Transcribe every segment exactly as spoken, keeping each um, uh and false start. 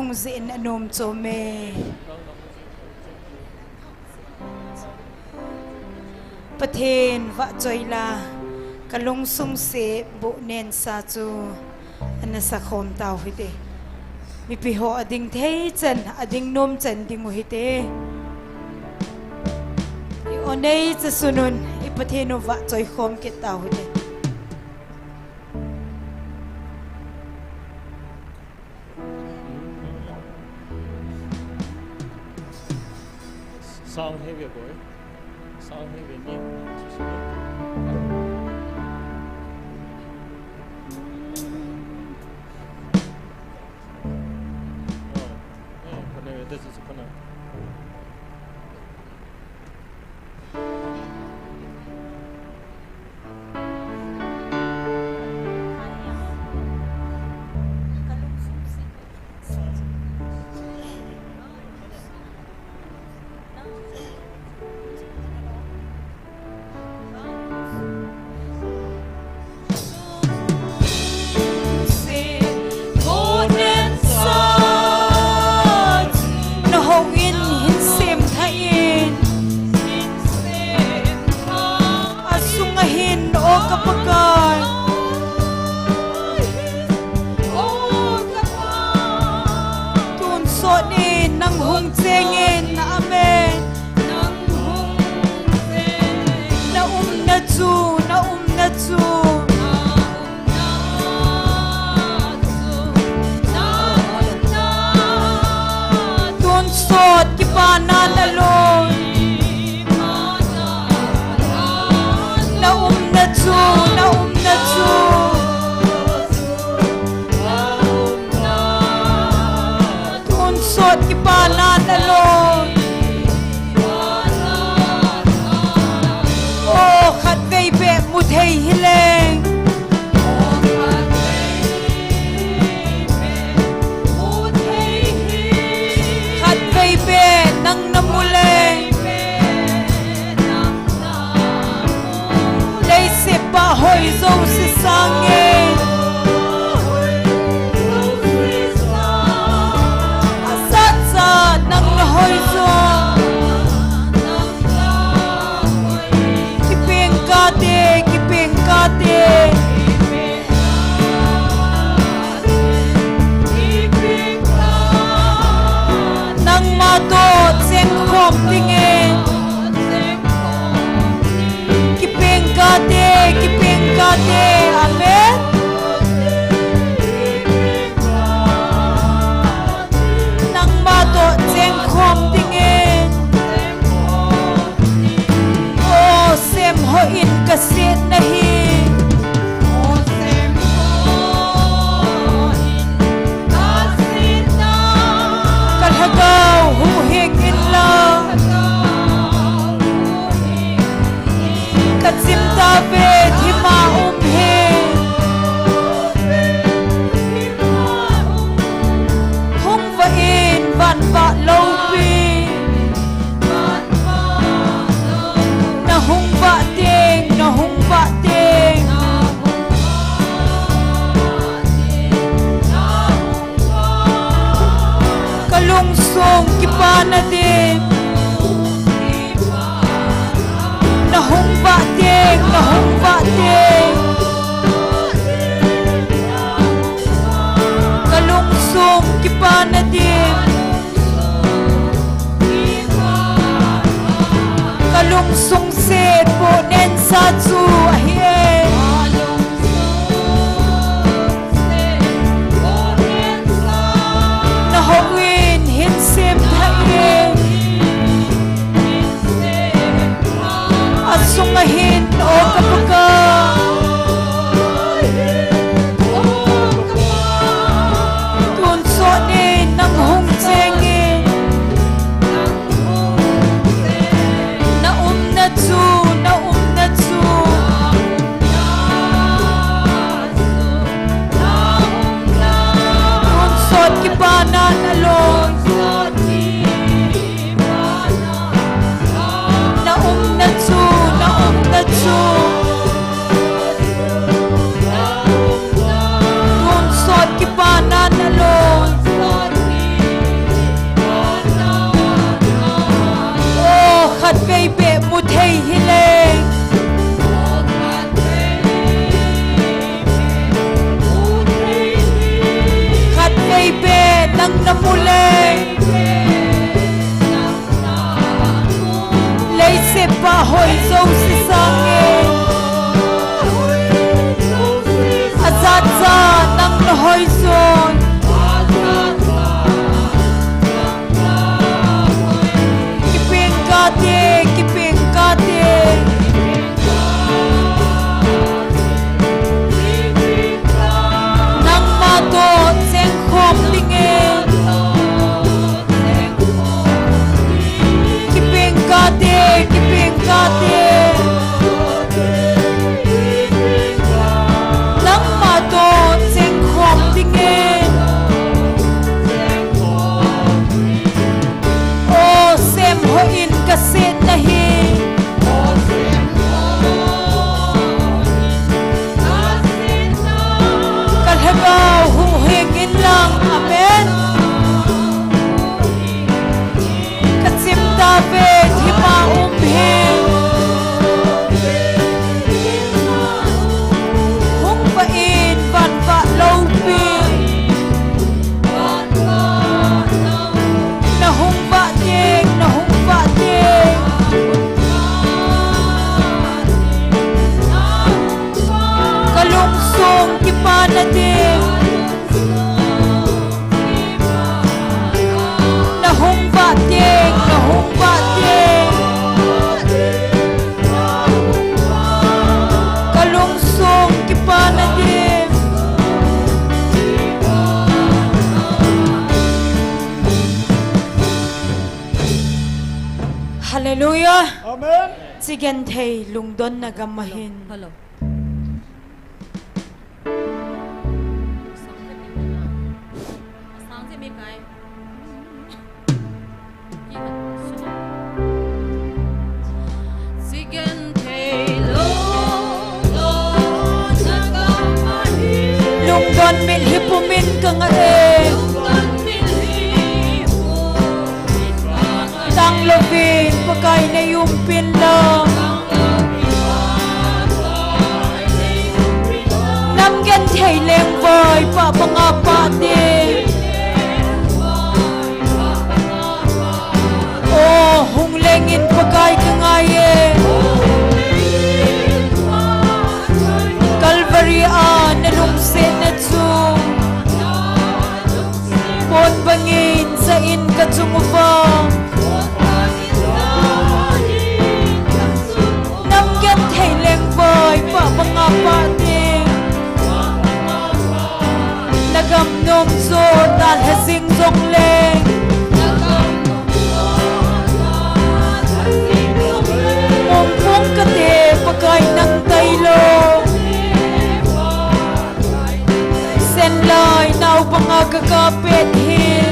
Jeh in anom chom e. Pathen vahchoi la, kalungsung se boh nensa chu ana sakhom tau hite. Mipi ho ading thei chan, ading nom chan ding u hite. I-o nei chasun un, i Pathen u vahchoi khom kit tau hite. Sound heavy boy. Sound heavy ni. Oh, oh, kena, this is kena. Nahou in hin semthah in. Asunga hin, O ka Pakai. Tonsot in nang hung cheng in, amen. Na umna chu, na umna chu. Tonsot kipana naloi. Na umna chu, na umna chu. Tonsot kipana naloi. O, khatvei beh mu thei hileng. Khatvei beh nang na mu leng. Leiset pha hoi jouse sangin. Asatsa nang na hoi jo. Kipeng kate, kipeng kate. Nangma toh chengkhom dingin. Kipeng kate, kipeng kate. Amen. Nangma toh chengkhom dingin. O, semho in ka setna hi. Ka lhagao huhhing inlang. Ka chim tave thima um hi. Hung vah in van vah loupi. Na hung vah teng, na hung vah teng. Ka lungsung kipana ding. Na hung vah teng, na hung vah teng. Ka lungsung kipana ding. Ka lungsung se boh nensa chu ahi e. Na hou in hin semthah in. Asunga hin, O ka Pakai. Tonsot in Hallelujah. Amen. Chi genthei lungdonna gam ahin. Hello. Lungdon mitlhi pumin kangah e. Tanglo vin Pakai neiumpin lang. Nam genthei lengvai pah banga pah ding. O, hung lengin Pakai kangai e. Calvary a nalungsetna chu pon bangin jah in kachung uva. Nam genthei lengvai pah banga pah ding. Nagam nom jo dalha jing jongleng, mongpong kate Pakai nang tailou. Senlai nao banga kakap pet hi.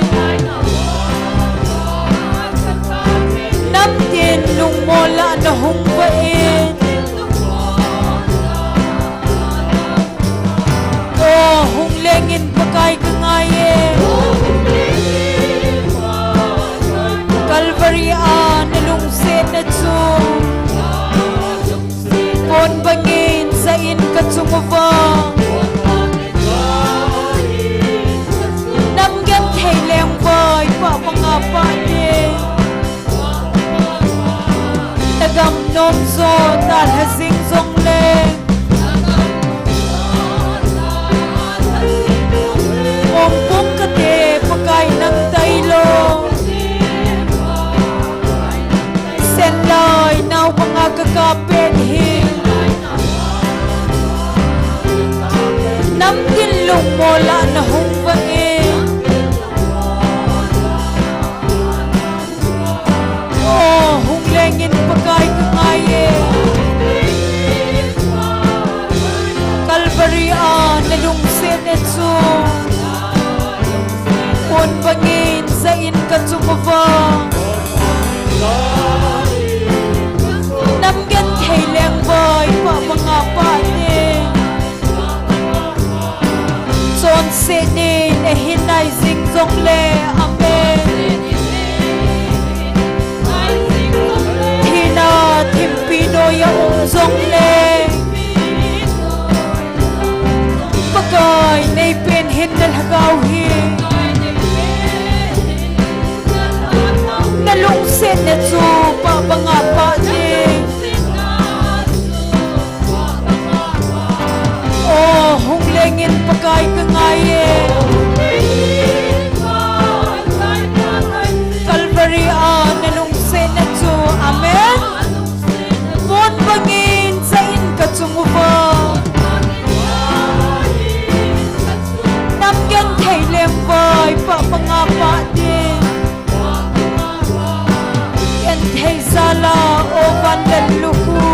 Namtin lungmol a nahung vah in. O, hung lengin Pakai kangai e. Calvary a nalungsetna chu pon bangin jah in kachung uva. Nam genthei lengvai pah banga pah ding. Nagam nom jo dalha jing jongleng, mongpong kate Pakai nang tailou. Senlai nao banga kakap pet hi. Namtin lungmol a nahung vah in. O, hung lengin Pakai kangai e. Calvary a nalungsetna chu pon bangin jah in kachung uva. Nam genthei lengvai pah banga pah ding. Chonset nin ahin nai jing jongle, amen. Thina thimpi noiya um jongle, Pakai neipen hin na lhagao hi nalungsetna chu pah banga pah ding. O, hung lengin Pakai kangai e. Calvary a nalungsetna chu, amen. Pon bangin jah in kachung uva. Nam genthei lengvai pah banga pah ding. Genthei jal a, o van lelluku.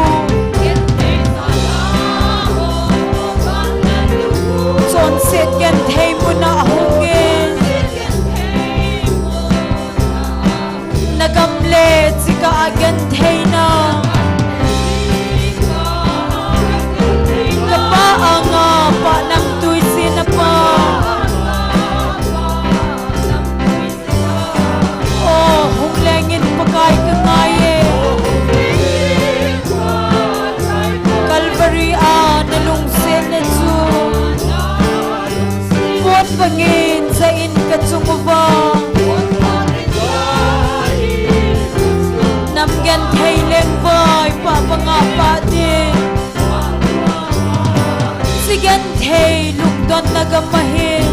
Chonset genthei muna hungin. Nagam le chika a gentheina. Kapa anga pa namtui sina pa. O, hung lengin Pakai kangai e. Calvary a nalungsetna chu pon bangin jah in kachung uva. Nam genthei lengvai pah banga pah ding. Chi genthei lungdonna gam ahin.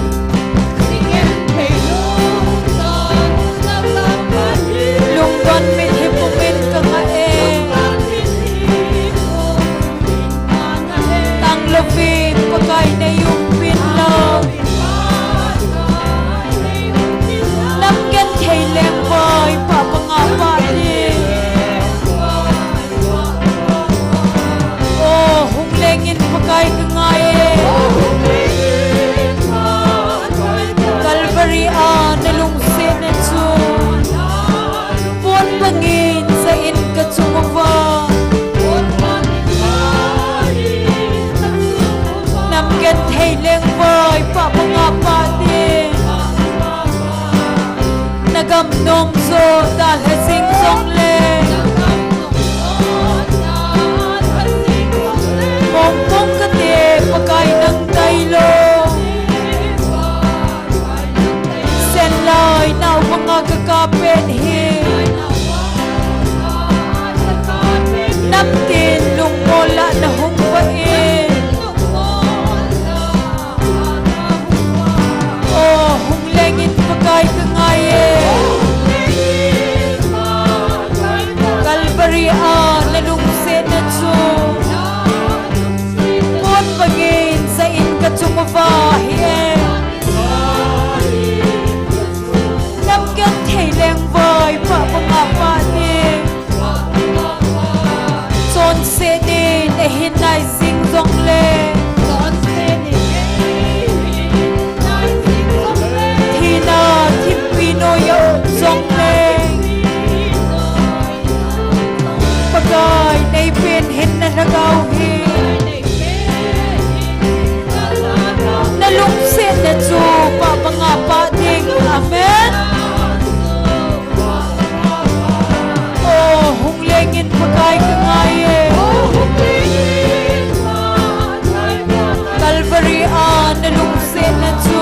Lungdon mitlhi pumin kangah e. Tanglo vin Pakai neiumpin lang. Nam genthei lengvai pah banga pah ding. Nom jo dalha jing jongle, mongpong kate Pakai nang tailou. Senlai nao banga kakap pet hi, namtin lungmol a nahung vah in. O, hung lengin Pakai kangai e. Calvary a nalungsetna chu pon bangin ja in kachung uva ahi e. Namgenthei lengvai pah banga pah ding. Chonset in eihin nai jing jongle, thina thimpi noiya um jongle, Pakai neipen hinna lhagao hi nalungsetna chu pah banga pah ding. Amen. O, hung lengin Pakai kangai e. Calvary a nalungsetna chu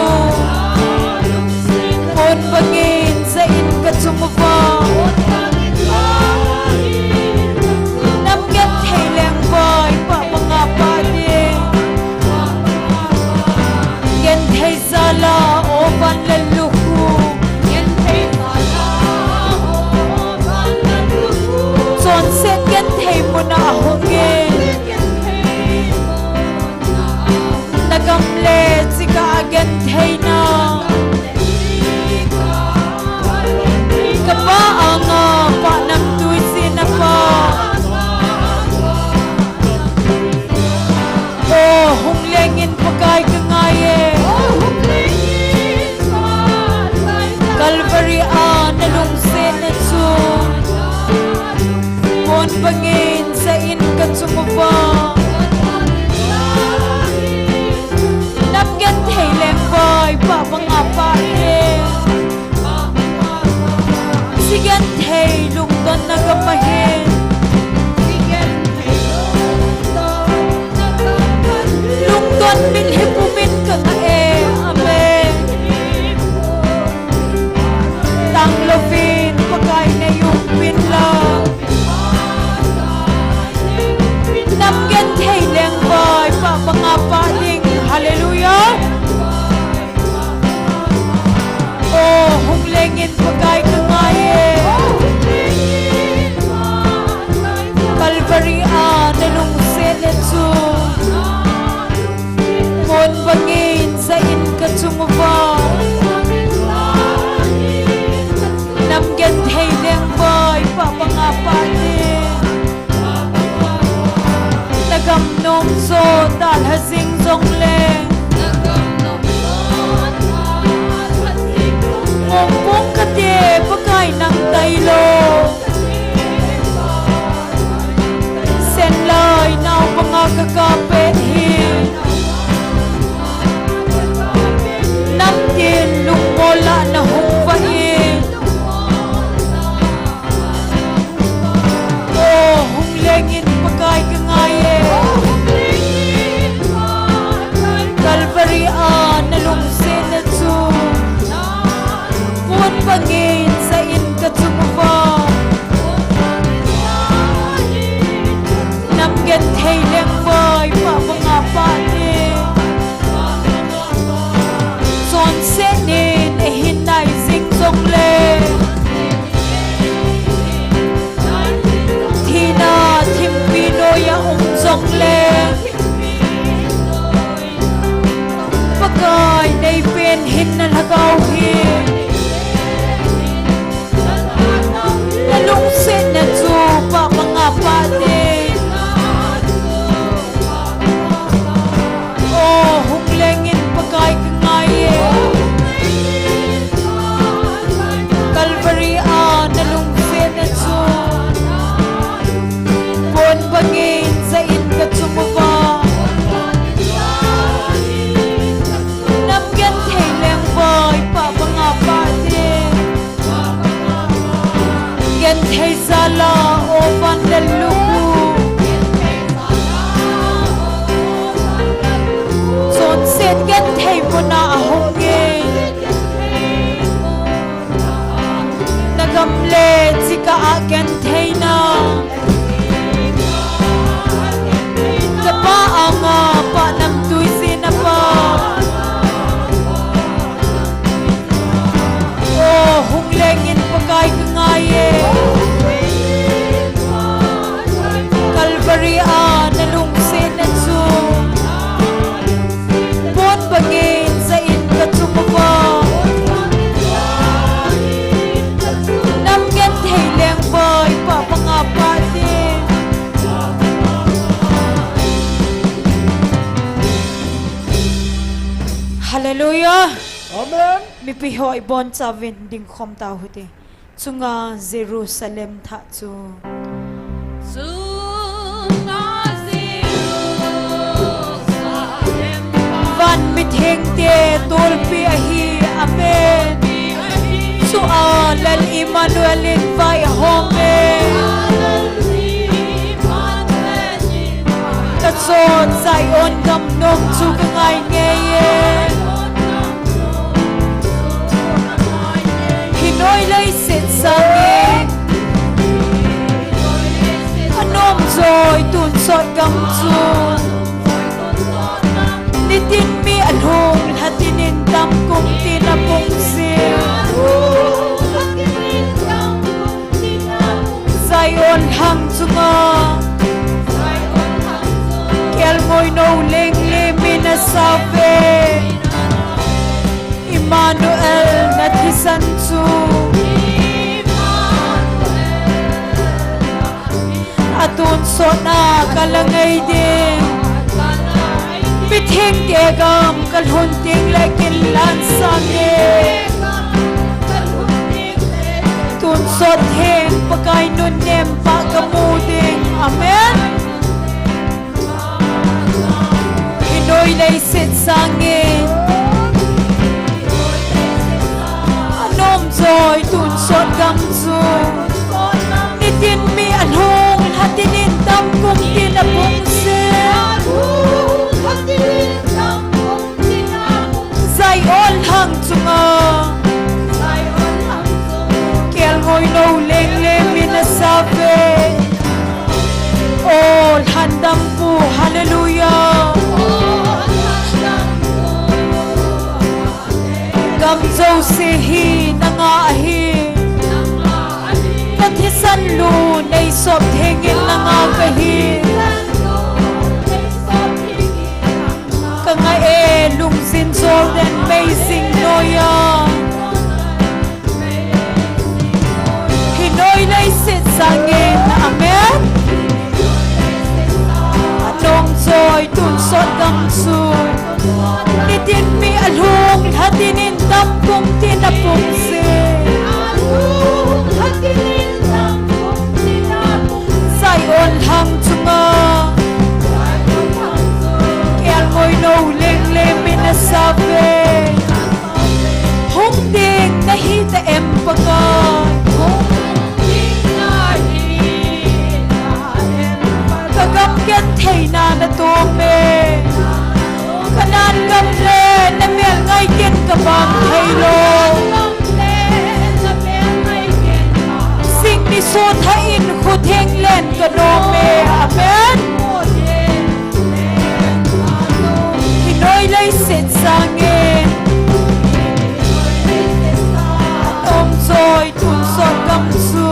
pon bangin ja in kachung uva, namgenthei lengvai pah banga pah ding. Genthei jal a, o van lallukhu. Chonset genthei muna hung in. Nagam le chika gentheina, kapa anga pah namtui jin napa. O, hung lengin Pakai kangai e. Calvary a nalungsetna chu pon bangin ja in kachung uva, namgenthei lengvai pah banga pah ding. Chi genthei lungdonna gam ahin, lungdon mitlhi pumin kangah e. Amen. Tanglouvin Pakai neiumpin lang, namgenthei lengvai pah banga pah ding. Hallelujah. O, hung lengin Pakai kangai e. Calvary a nalungsetna chu pon bangin ja in kachung uva, namgenthei lengvai pah banga pah ding. Nagam nom jo dalha jing jongle, mongpong kate Pakai nang tailou. Senlai nao banga kakap pet hi, namtin lungmol a nahung vah in. O, hung lengin Pakai kangai e. Calvary a nalungsetna chu pon bangin ja in kachung uva, namgenthei lengvai pah banga pah ding. Chonset in eihin nai jing jongle, thina thimpi noiya um jongle, Pakai neipen hinna lhagao hi Zala o van lel luku. Chonset genthei muna ahung e. Na gam le chika a gentheina. Kapa anga pa namtui sina pa. O, hung lengin Pakai ka ngai e. Calvary a na lungsetna chu. Pon bangin sa in ka chung uva. Nam genthei leng vai pa panga pa te. Hallelujah. Amen. Mipi ho ibonchauvin dingkhom tau hite. Chunga Jerusalem thah chu. Chunga Jerusalem thah. Van mithengte tolpi ahi. Amen. Chua Lal Emmanuel in vai ahom e. Ka chot Zion gam nom chu ka ngai ngei e. Hinoi leiset sangin anom joi tonsot gam chu. Nitin mi alhung lhatin in tam kum tin apung sin. Zion lhang chunga kelngoi nou leng le min asauve. Emmanuel na thisan chu. Atonsotna ka la ngai ding. Mithengte gam ka lhun ding le kin lan sang e. Tonsot theng Pakai nunnem pa ka mu ding. Amen. Hinoi leiset sangin anom joi tonsot gam chu. Nitin mi alhung lhatin in tam kum tin apung sin. Zion lhang chunga kelngoi nou leng le min asauve. O lhandampu, hallelujah. Gam jouse hi nanga ahi. Ka thisan lu nei sop thengin nanga kahi. Ka ngai e lungjin Jordan meijing noiya. Hinoi leiset sangin, amen. Anom joi tonsot gam chu. Nitin mi alhung lhatin in tam kum tin apung sin. Zion lhang chunga kelngoi nou leng le min asauve. Hung ding nahi ta em Pakai? Ka gam gentheina na tom e. Kanan gam le na mel ngai ken ka bang thei lou. Sing ni so tha in khu theng len ka nom e. Amen. Hinoi leiset sangin anom joi tonsot gam chu.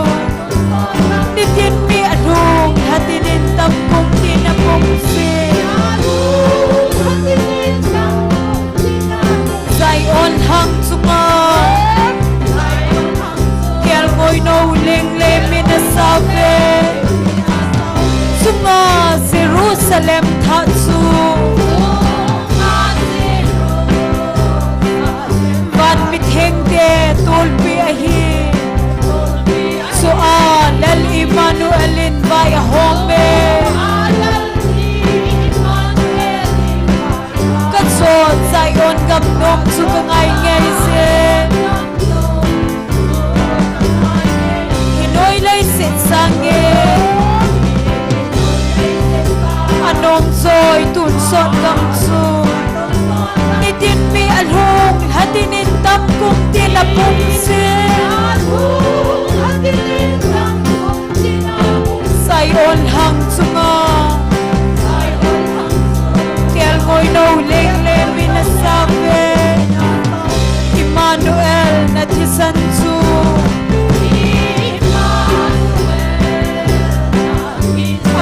Nitin mi alhung lhatin in tam kum tin apung sin. Zion lhang chunga kelngoi nou leng le min asauve. Chunga Jerusalem thah chu. Van mithengte tolpi ahi. Chua Lal Emmanuel in vai ahom e. Ka chot Zion gam nom chu ka ngai ngei e. Hinoi leiset Zion lhang chunga kelngoi nou lenglem in asap e. Emmanuel na thisan chu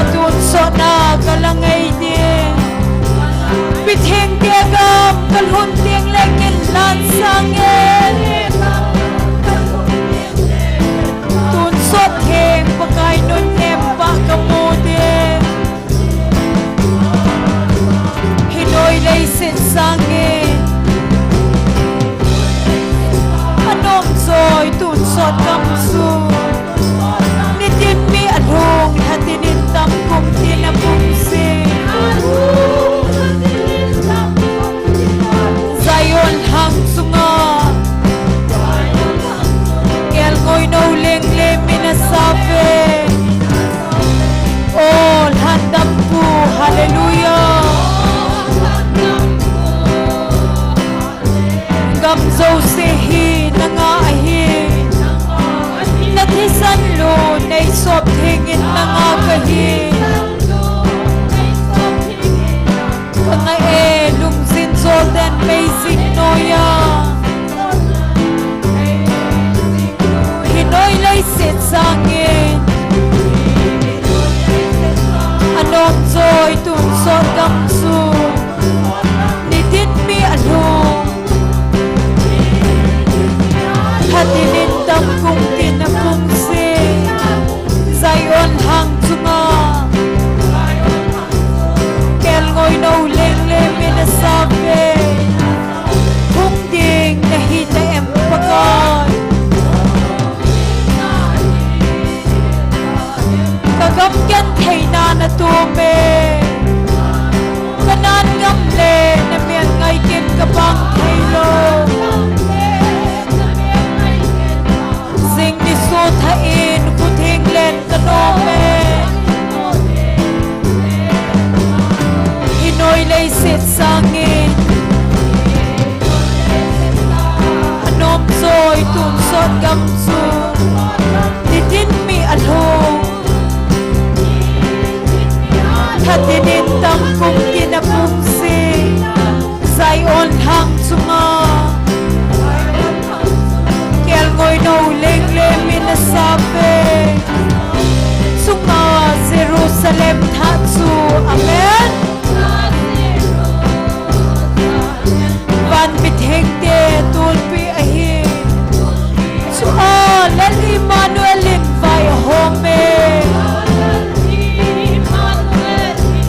atonsotna kalang ahi ding. Mithengte gam kalhun teng le kin lan sang e. Tonsot theng Pakai nunnem pa kamu ding. Hinoi leiset sangin anom joi tonsot gam chu nitin mi alhung, lhatin in tam kum tin apung jing. Zion lhang chunga kelngoi nou lenglem in asap e. O lhandampu, hallelujah. Gam jouse hi nanga ahi. Na thisan lou nei sop thengin nanga kahi. Kanga e, lungjin jol den meijin noiya. Hinoi leiset sangin anom joi tonsot gam chu nitin mi alhung, lhatin in tam kum tin apung jing. Zion lhang chunga kelngoi nou lenglem in asap e. Hung ding nahi ta em Pakai? Ka gam gentheina natom e. Kanan gam le namel ngai kin kabang thei lou. Jing ni sotha in khutheng len kanom e. Hinoi leiset sangin anom joi tonsot gam chu nitin mi alhung, lhatin in tam kum tin apung jing. Zion lhang chunga kelngoi nou lenglem in asap e. Chunga Jerusalem thah chu, amen. Van mithengte tolpi ahi. Chua Lal Emmanuel in vai ahom e.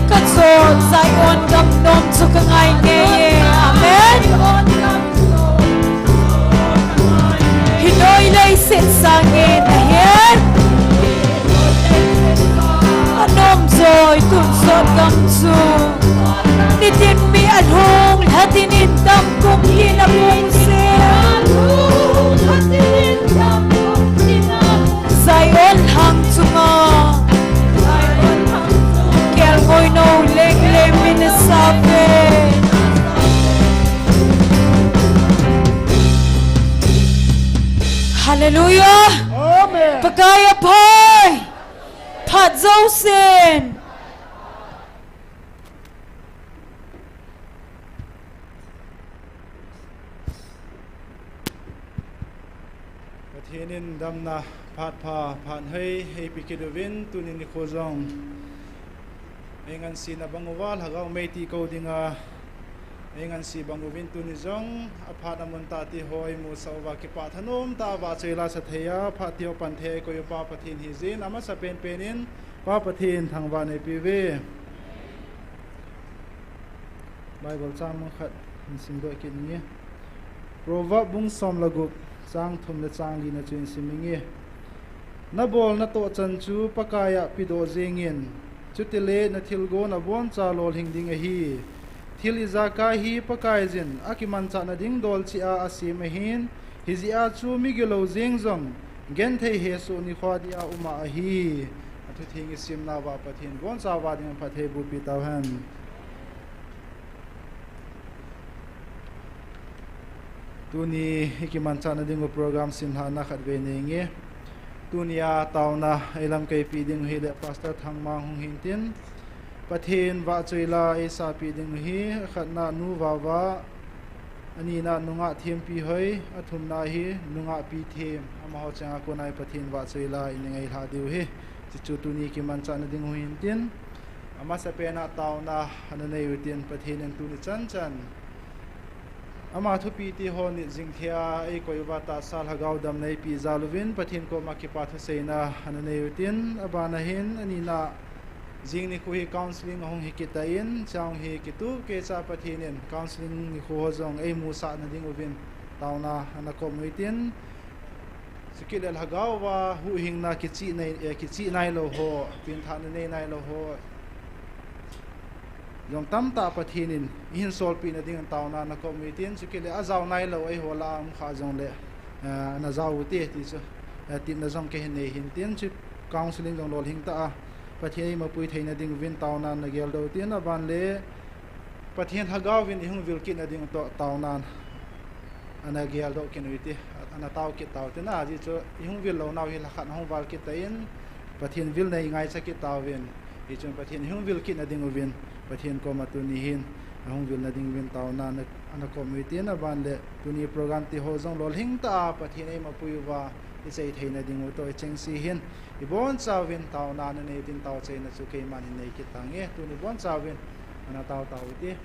Kajo Zion gam nom chu kangai ngei e. Amen. Hinoi leiset sangin ahi. Anom joi tonsot gam chu nitin mi alhung, lhatin in tam kum tin apung jing. Zion lhang chunga kelngoi nou lenglem in asap e. Hallelujah. Amen. Pakai aphai. Phat jousen. Pathen in damna phat pha, phat hoi eipe kit uvin, tuni nikho jong eingansena bang uva lhagao mei ti kou dinga einganse bang uvin, tuni jong aphat amun tah ti ho eimusah uva kipah thanom tah a vahchoi lasa thei a, phat ti ho pan thei a eikoi u Pa Pathen hijin, amasa penpen in Pa Pathen thangvah in eipe uve. Bible chang mun khat hin simdoh kit inge. Proverb bung som le gup, chang thum le chang lina chu hin sim inge. Nabol natoh chan chu Pakai a pedoh jengin, chutile nathilgon aboncha lolhing ding ahi. Thil ijakai hi Pakaiyin akimanchahna ding dol cheh a asem ahin, hijeh a chu migilou jeng jong genthei hesoh nikho dia uma ahi. Athutheng isimna uva Pathen boncha uva ding phatthei bohpi tauhen. Tuni i kimanchahna dingu program simlhahna khatvei nei nge. Tunia taona eilamkaipi dingu hileh Pastor Thangmang hung hintin, Pathen vahchoila eisahpeh dingu hi, akhatna Nu Vava, anina Nungah Thempi Hoi, athumna hi Nungah Pi Them, amaho chunga kona hi Pathen vahchoila ingailhah diu hi. Chuchu tuni kimanchahna dingu hintin, amasapena taona ana neiutin, Pathen in tuni chanchan ama thupite ho nit jingthei a eikoi uva tahsa lhagao damna eipeh jal uvin Pathen koma kipa thuseina ana neiutin, abana hin anina jing nikho hi counselling ahung hikit tan, chang hi kitup keicha Pathen in counselling nikho ho jong eimusahna dinguvin taona ana kom utin, chukit le lhagaova huhhingna kichih nailou ho, pengthahna nei nailou ho jong tamtah Pathen in ihin solpehna dingin taona ana kom utin, chukit le ajao nailou eiho lah a umkha jongleh ana jao ute ti chu tepna jong kahin nei hintin, chu counselling jong lolhing tah a Pathen eimapui theina dinguvin taona ana geldoh utin, aban le Pathen lhagaovin ihung vil kitna ding toh taona ana geldoh kit uti, ana tao kit tau tin, ajeh chu ihung vil lounau hi lhakhat ahung val kit tan, Pathen vilna ingaicha kit tauvin, hichun Pathen ihung vil kitna dinguvin Pathen koma tuni hin ahung vilna dinguvin taona ana kom utin, aban le tuni program tiho jong lolhing tah a Pathen eimapui uva ichai theina dingu toh ichengse hin ibonchauvin taona ana nei utin, taochaina chu keiman hin nei kit tange. Tuni bonchauvin ana tao tau uti.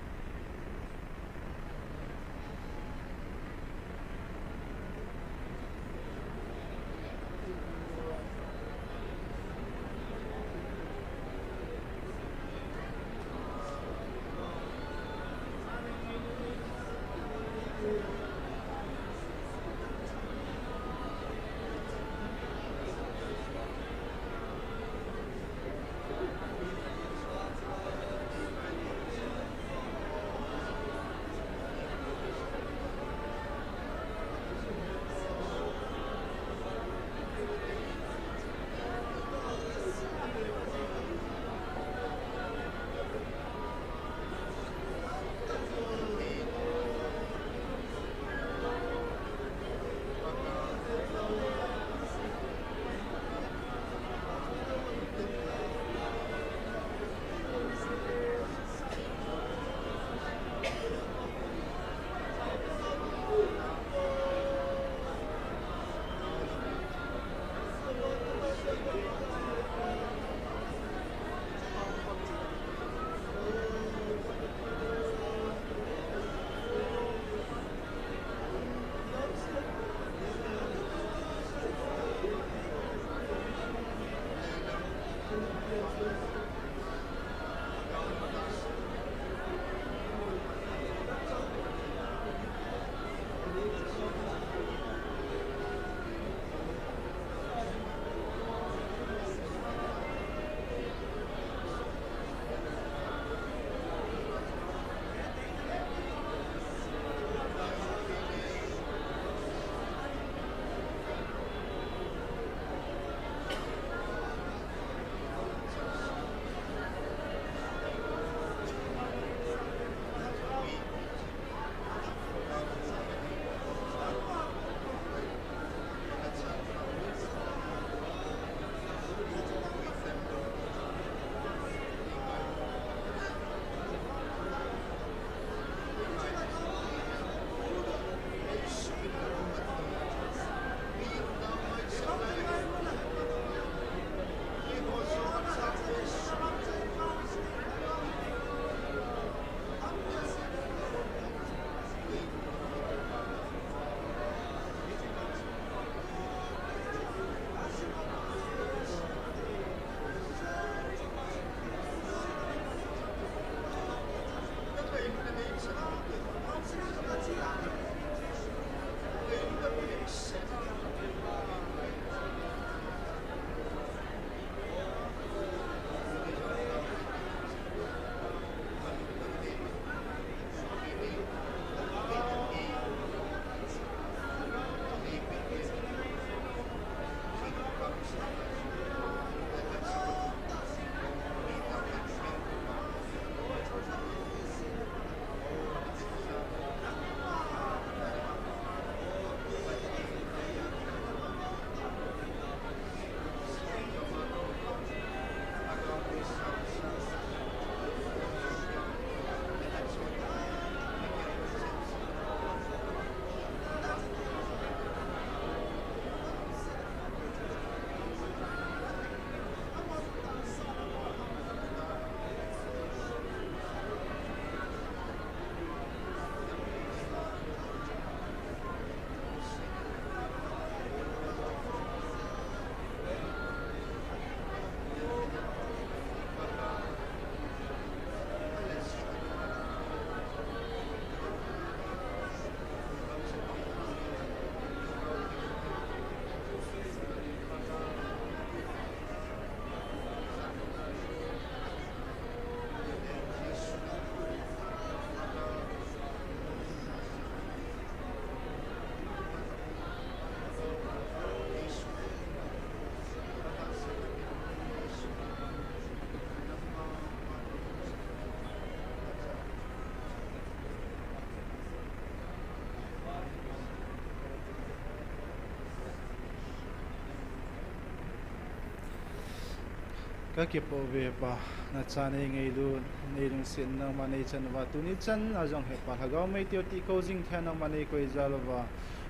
Ka kipa uve Pa, na cha nei ngailut, nei lungset nangma nei chan uva, tuni chan a jong he Pa, lhagao mei teu ti ko jing thei nangma nei koi jal uva,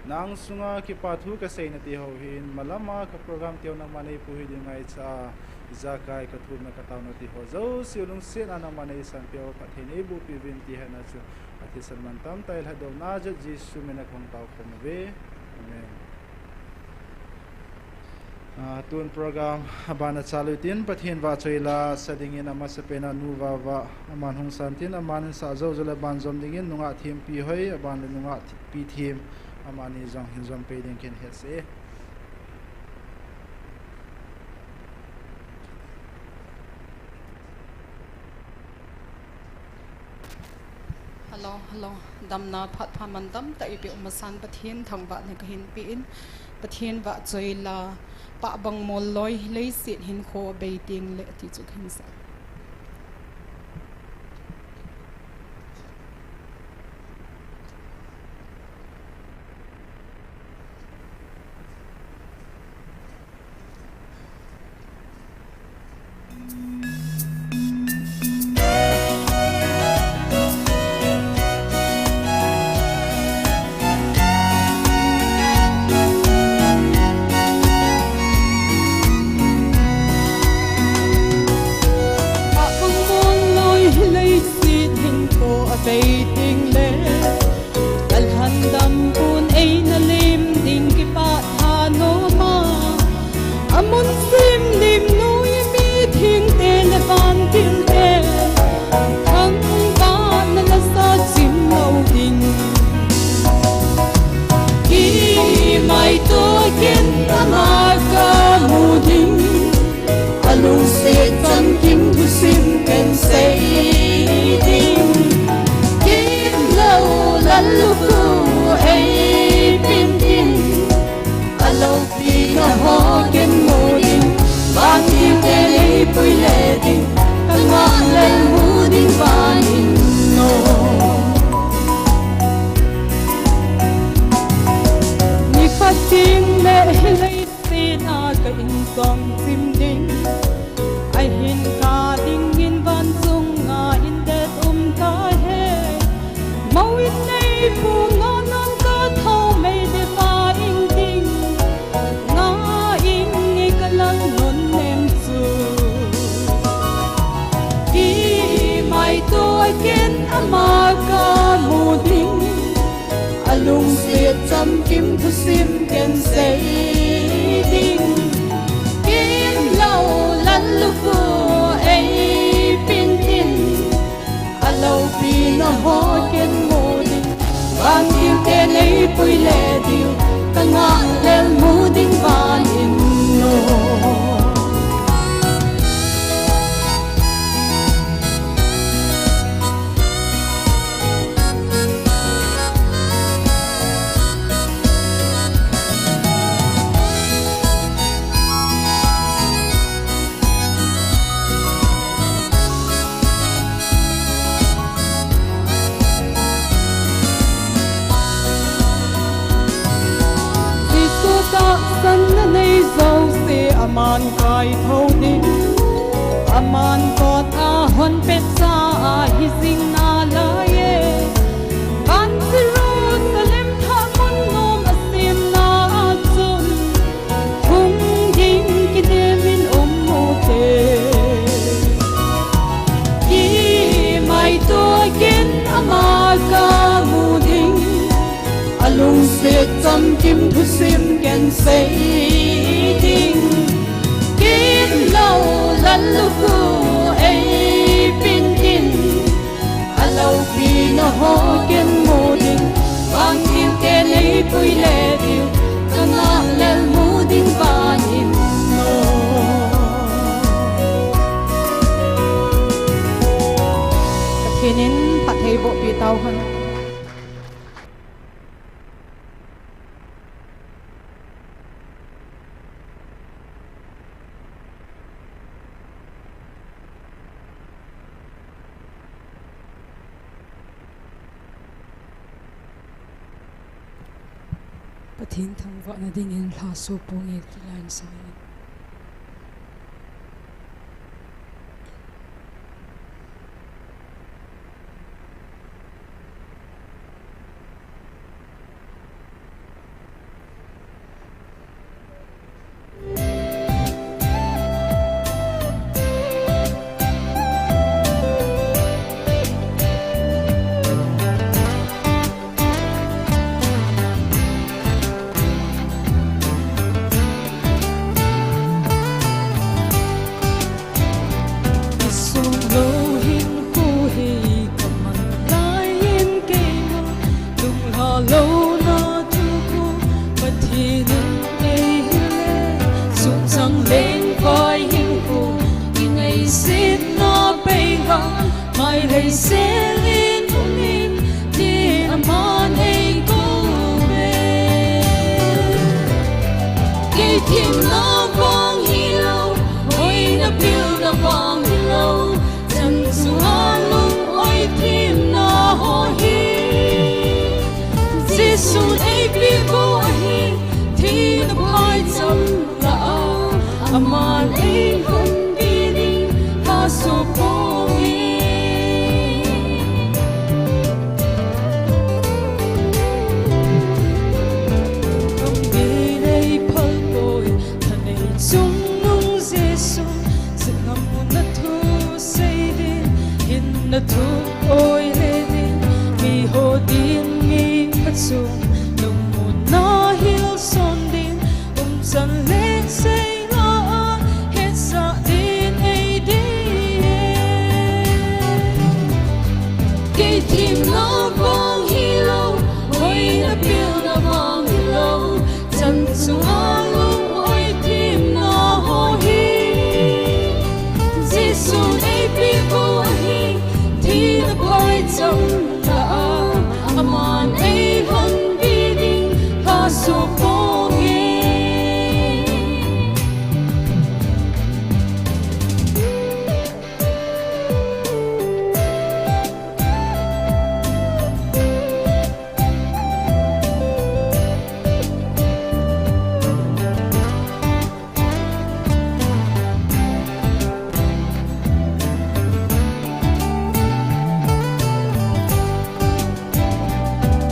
nang sunga kipa thu ka seina ti ho hin, malam a ka program teu nangma nei puihui ding ngaicha a, ijakai ka thumna ka taona ti ho jouse lungset a nangma nei sanpeh uva, phatthei nei bohpeh uvin ti hetna chu, athisan mantam tah a lhadohna jal Jesu min a ka hung tao khom uve. Amen. Ah, tun program abana chalui tin, Pathen vahchoi la sa dingin amasapen a Nu Vava aman hung san tin, aman in sah jou jou le aban jom dingin nungah Thempi Hoi, aban le nungah Pi Them, amani jong hin jom pei ding kin hetsah e. Hello, hello. Damna phat pha mantam tah a eipeh u masan Pathen thangvahna kahin pe in, Pathen vahchoi la, pah bang mol loi leiset hinkho abei teng le ti chu kahin sa. Pah bang mol loi leiset hinkho abei teng le, kalhan dam pun eina lem ding kipah thanom a, amun sem lim noi mi thengte le vantil te, thangvahna la sa chim lou ding. Kimaito ken ama kamu ding, alungset chamkim thusim ken sei ding. Kimlou lallukhuh eipeh in, aloupina ho ken mu ding, vantil ten eipui le ding, kangah lel mu ding van in o. Nikhat teng le hilei sena ka insung chim ding, ahin kah dingin van sunga indet um tahen. Mou in neipu ngah nan ka thaomei le va ing ding, ngah ing e ka lal non nem chu. Kimaito ken ama kamu ding, alungset chamkim thusim ken sei ding. Kimlou lallukhuh eipeh in, aloupina ho ken mu ding, vantil ten eipui le diu, kangah lel mu ding van in o. Jesu tahsanna nei jouse aman kaitho ding, aman kot a hon petcha ahi jing nalai e. Van Jerusalem thah mun nom asemna a chun, hung ding kinem in um u hite. Kimaito ken ama kamu ding, alungset chamkim thusim ken sei ding. Kimlou lallukhuh eipeh in, aloupina ho ken mu ding, vantil ten eipui le diu, kangah lel mu ding van in o. Pathen in phatthei bohpeh tauhen. Pathen thangvahna dingin lhaso ponge ti line sangin. Na vang hilou, hoina pilna vang hilou, chan chunga lung-oi themna ho hi Jesun eipeh bou ahi. Thina phaicham lah a, aman eilhonpi ding phasoh ponge. Khangdei nei phal poi, thanei chungnung Jesu, jingam na thu sei ding, hinna thu oi le ding, miho din mi khat chung, lungmonna hilson ding, umchan le sei la a, hetsah din ei dei e. Kei themna vang hilou, hoina pilna vang hilou, chan chunga lung-oi themna ho hi Jesun eipeh bou ahi. Thina phaicham lah a, aman eilhonpi ding phasoh ponge.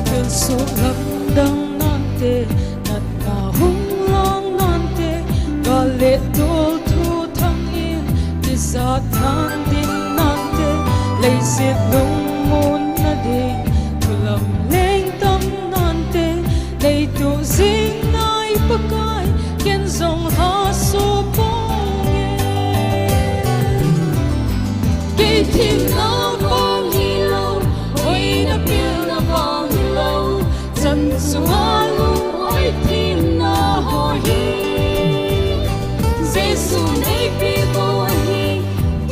Thilsoh lamdang nante, natna hung lang nante, gal le tolthu thangin, tijat nan ding nante, leiset lungmonna ding, thu lamleng tam nante, nei tuh jing nai Pakai, ken jong lhaso ponge. Kei themna vang hilou, hoina pilna vang hilou, chan chunga lung-oi themna ho hi Jesun eipeh bou ahi.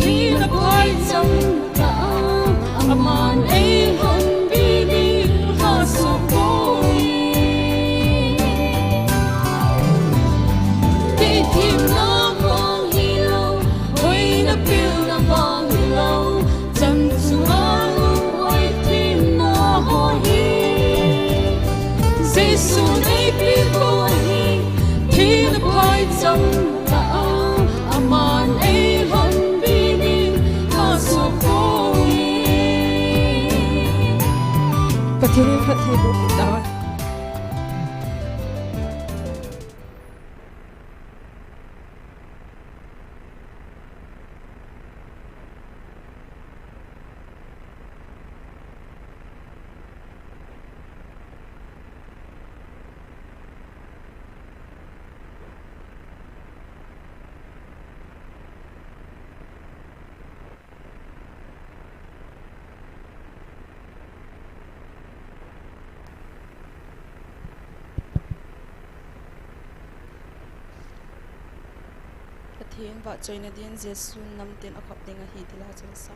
Thina phaicham lah a, aman eilhonpi ding phasoh ponge. Kei themna vang hilou, hoina pilna vang hilou, chan chunga lung-oi themna ho hi Jesun eipeh bou ahi. Thina phaicham lah a, aman eilhonpi ding phasoh ponge. Pathen in phatthei boh tahen. Pathen vahchoina din Jesun namtin akhop ding ahi ti la chun sa.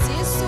Jesu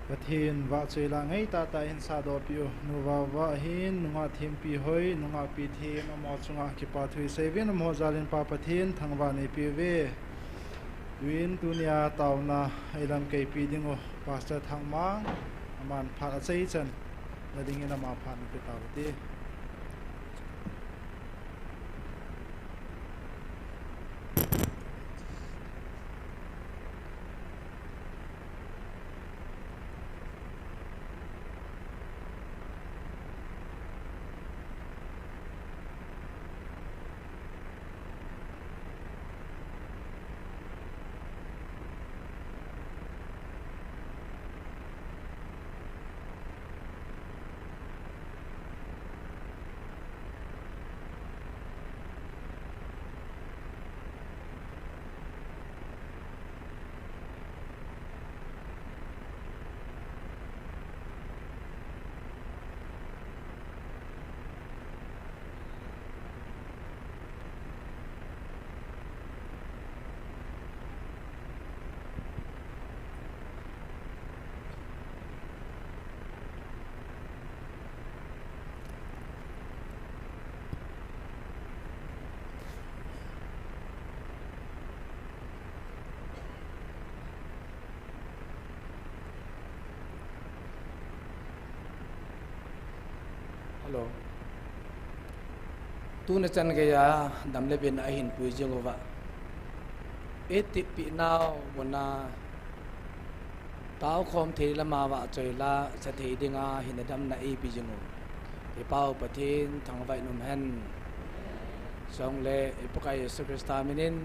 Pathen vahchoi la ngai tah tah in sadoh peh u. Nu Vava hin, nungah Thempi Hoi, nungah Pi Them, amaho chunga kipa thu isei uvin, amaho jal in Pa Pathen thangvah neipeh uve. Tuin tunia taona eilamkeipi ding u Pastor Thangmang, aman phat achai chan na dingin ama phat nape tauvin te. Lo. Tuni chan geiya dam le beina ahin pui jing uva, i tipi nau muna tao khom thei lama vahchoi la sa thei dinga hin damna eipe jing u i Pau Pathen thangvah in um hen. Chule i Pakai Jesu Christa minin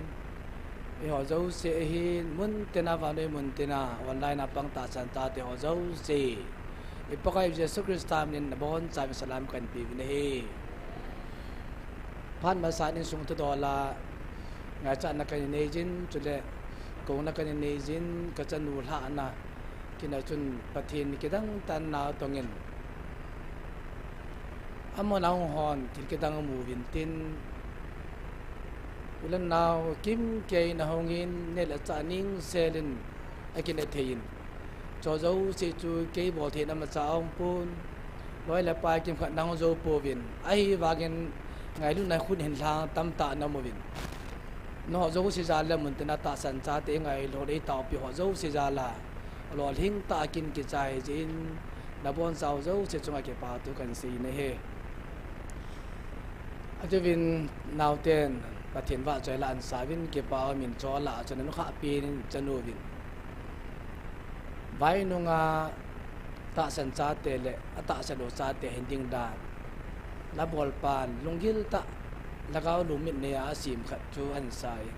eiho jouse ahin mun tina, vannoi mun tina, online a pang tahsan chate ho jouse i Pakai Jesu Christa minin nabonchauvin salam kahin peuvin ahi. Phat masa in insung thudol a ngaichatna kahin nei jin, chule kouna kahin nei jin, kachanu lhahna kin a chun Pathen kidang tah in natong in, amun ahung hon thil kidang amu uvin tin, u le nao kimkei in ahung in, neh le chah ningsel in akineh thei in, chu jouse chu kei bol theina imacha aum pon, loi le pai kimkhat nahung jou pouvin, ahivangin ngailutna khut hin lhang tamtah naum uvin, nangho jouse jal le mun tina tahsan chate, ngailutna eitaopi ho jouse jal a lolhing tah a kin kichai jeh in, nabonchau jouse chunga kipa thu kahin sei in ahi. Achuin naoten Pathen vahchoi la ansa uvin, kipa umin, chu lah a chun anukhah pen in chanu uvin, vai nunga tahsan chate le atahsa lou chate hin ding dan, labolpan lunggil tah, lhagao lungmit nei a asem khat chu ahin sa in,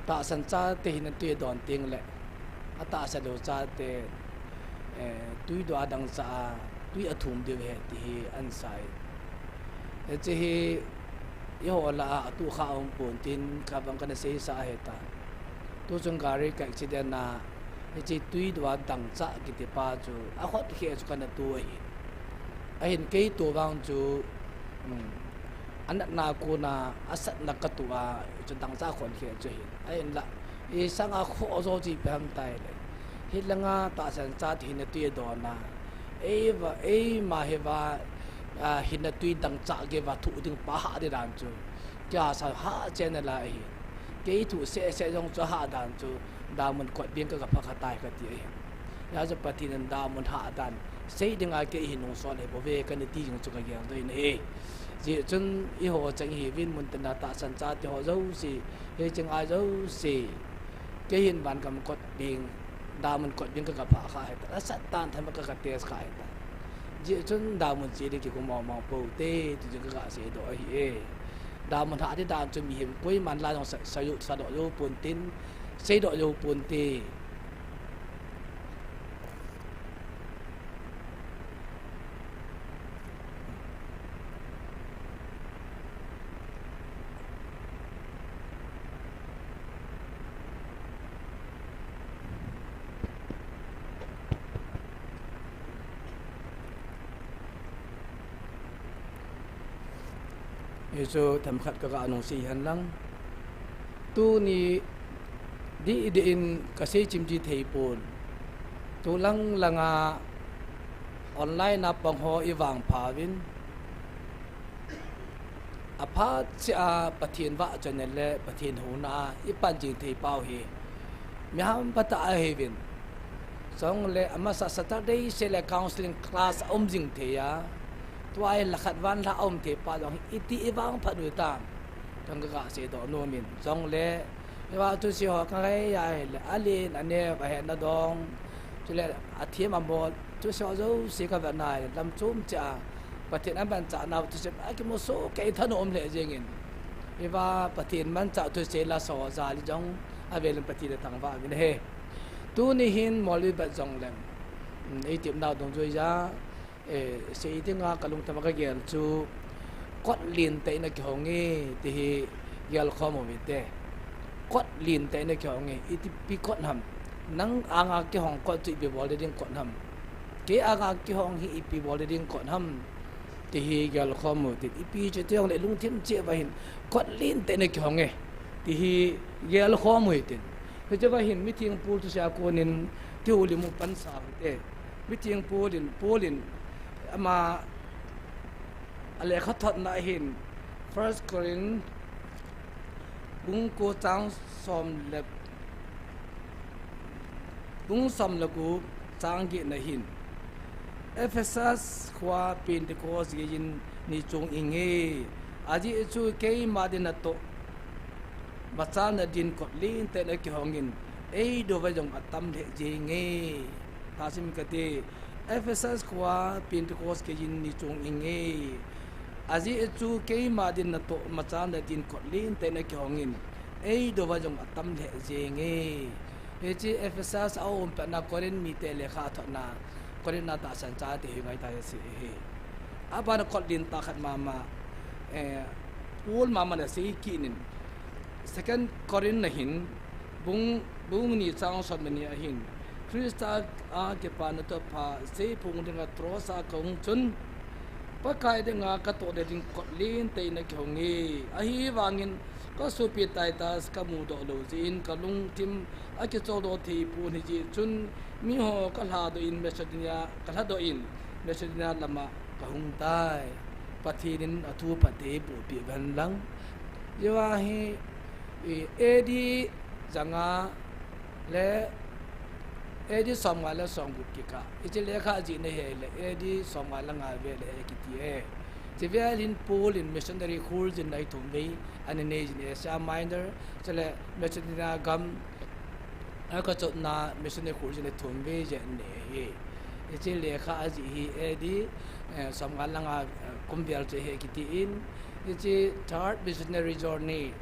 tahsan chate hina tui adon teng le atahsa lou chate, eh, tui doh a dangchah a tui athum diu ahi ti hi ahin sa in. Hiche hi eiho lah a atuh kha aum pon tin, khabang kana seisah ahitai. Tuchung gari ka accident a hiche tui doh a dangchah kiti pa chu akhut khe chu kana tu ahi. Ahin kei tu vang chu, um, anatna kona asatna katu a chu dangchah khut khe chu ahi. Ahinla, isanga khoh jo chu ipi ham itile, hilanga tahsan chate hina tui adon a, eiva, eima hiva, a, hina tui dangchah geiya thoh ding pa hah ding dan chu, kei sa hah chen nalai ahi. Kei thoh sehseh jong chu hah dan chu, damun kot beng kaga phah kha tai kati ahi. Hijeh chun Pathen in damun hah dan sei dinga kei hin nungsol hih bouve kana ti jing chu kagel doh in ahi. Hijeh chun eiho chang ihiuvin, mun tina tahsan chate ho jouse, hiche ngai jouse, kei hin vangam kot beng, damun kot beng kaga phah kha ahitai, asat tan thama kaga test kha ahitai. Hijeh chun damun cheh ding kikum mong mong poute ti chu kaga seidoh ahi e. Damun hah ding dan chu mihem koiman la jong sa, sadoh, sadoh jou pon tin, seidoh jou ponte. Hichu themkhat kaga nungsei hen lang. Tuni dih dih in kasei chim ji thei pon. Tu lang langa online a pang ho ivangpha uvin, aphat cheh a Pathen vahchoina le Pathen houna a ipan jing thei pau hi mi hampha tah ahiuvin. Chule amasa Saturday seh le counseling class aum jing thei a, tua hi lhakhat van lha aum thei pa jong hi iti ivangphat u tam, kaga seidoh nom in. Chule hiva thusei ho kangai ahile, alen aneo, ahetna dong, chule athem amol, thusei ho jouse kavet na ahile, lam chom cheh a Pathen amanchah nau thusei akimu soh kei thanom lheh jeng in. Hiva Pathen manchah thusei la so jal jong avel in Pathen ithangvah uvin ahi. Tuni hin Molvi bat jongleng, um, eitep nau dungjuiya, eh, sei dinga kalungthim a kagel chu, kot lentah in akihong e, ti hi gelkhom u hite. Kot lentah in akihong e, itipi kot ham? Nang anga kihong kot chu ipi bol ding kot ham? Kei anga kihong hi ipi bol ding kot ham? Ti hi gelkhom u hitin, ipi chu tijongle lungthim cheh uva hin, kot lentah in akihong e, ti hi gelkhom u hitin. Hiche uva hin mithengpu thusei a konin thihoulim u pansa u hite. Mithengpu Paul in, Paul in ama alekhathotna hin First Corinth bung ko chang som le, bung som le ko chang get na hin, Ephesus khoa Pentecost geiyin ni chung inge. Ajeh chu keima din natoh machalna din kot lentah in akihongin, eidouva jong atam lheh jenge. Thasim kate, Ephesus khoa Pentecost geiyin ni chung inge. Ajeh chu keima din natoh machalna din kot lentah in akihongin, eidouva jong atam lheh jenge. Hiche Ephesus a aumpatna Corinth mite lekha athotna, Corinth a tahsan chate hi ngai ta hi. Abana kot lentah khat mama, eh, Paul mama na sei kinin, Second Corinth na hin, bung, bung ni chang som le ni ahin, Christa a kipana thupha seiphong dinga Troas a kahung chun, Pakai dinga katoh le ding kot lentah in akihonge. Ahivangin kasopi Titus kamudoh lou jeh in kalungthim akicholdo thei pon, hijeh chun miho kalhadoh in Macedonia, kalhadoh in Macedonia lama kahung tai. Pathen in athu phatthei eiboh peh uhen lang. Hiva hi, eh, A D janga le A D somnga le somgup kikah. Hiche lekha ajihna hi le A D somnga le nga vel ahi kiti e. Hiche vel hin Paul in missionary kholjin ahi thum vei ana neijin Asia Minor, chule Macedonia gam akachotna missionary kholjin ahi thum vei jeh anei ahi. Hiche lekha ajih hi A D, eh, somnga le nga, eh, kum vel chu ahi kiti in, hiche third missionary journey,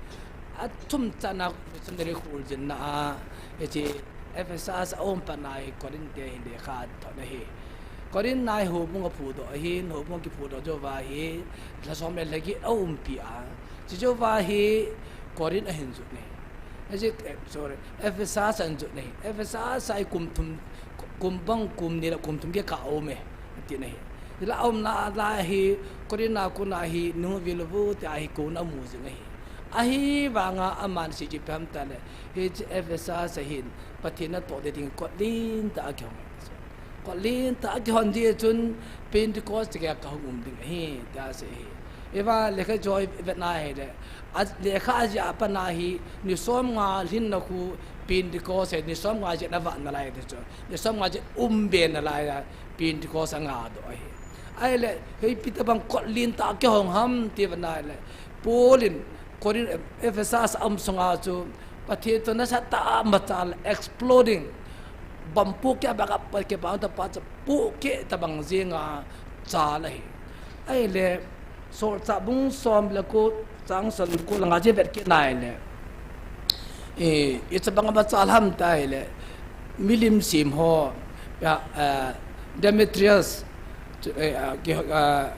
athum channa missionary kholjinna a, hiche Ephesus a aumpatna hi Corinth te hin lekha athot ahi. Corinth na hi houbung aphudoh ahin, houbung kiphudoh jouva hi lha som le lha get aumpi a, chujouva hi Corinth ahin jot ahi. Hiche, eh, sorry, Ephesus ahin jot ahi. Ephesus a hi kum thum, kum bang kum ni le kum thum kikah aum e, ati ahi. Chule aumna lai hi, Corinth a kona hi, nungvil vu tia hi kona amu jing ahi. Ahivanga aman asei chu ipi ham itile, hiche Ephesus a hin, Pathen natoh le ding kot lentah akihong. Kot lentah akihon jeh chun Pentecost geiya kahung um ding ahi, tia asei ahi. Hiva lekha joi vetna hile, a, lekha ajih a pat a hi, ni somnga lhinna khu Pentecost hi, ni somnga jeh a vat nalai ti chu. Ni somnga jeh umbe nalai a Pentecost angadoh ahi. Ahile, hiche ipi tobang kot lentah akihong ham ti vetna hile, Paul in Corinth, Ephesus a um sunga chu, Pathen toh nasatah a machal exploding, bomb pohkeh a banga Pathen kipana thupha chu pohkeh tobang jenga chal ahi. Ahile, Solchah bung som le ko, chang som le ko langa chu ivet kit na hile, eh, ipi tobanga machal ham tia hile, milim sem ho, ya, eh, Demetrius, chu, eh, ah, ki, ah,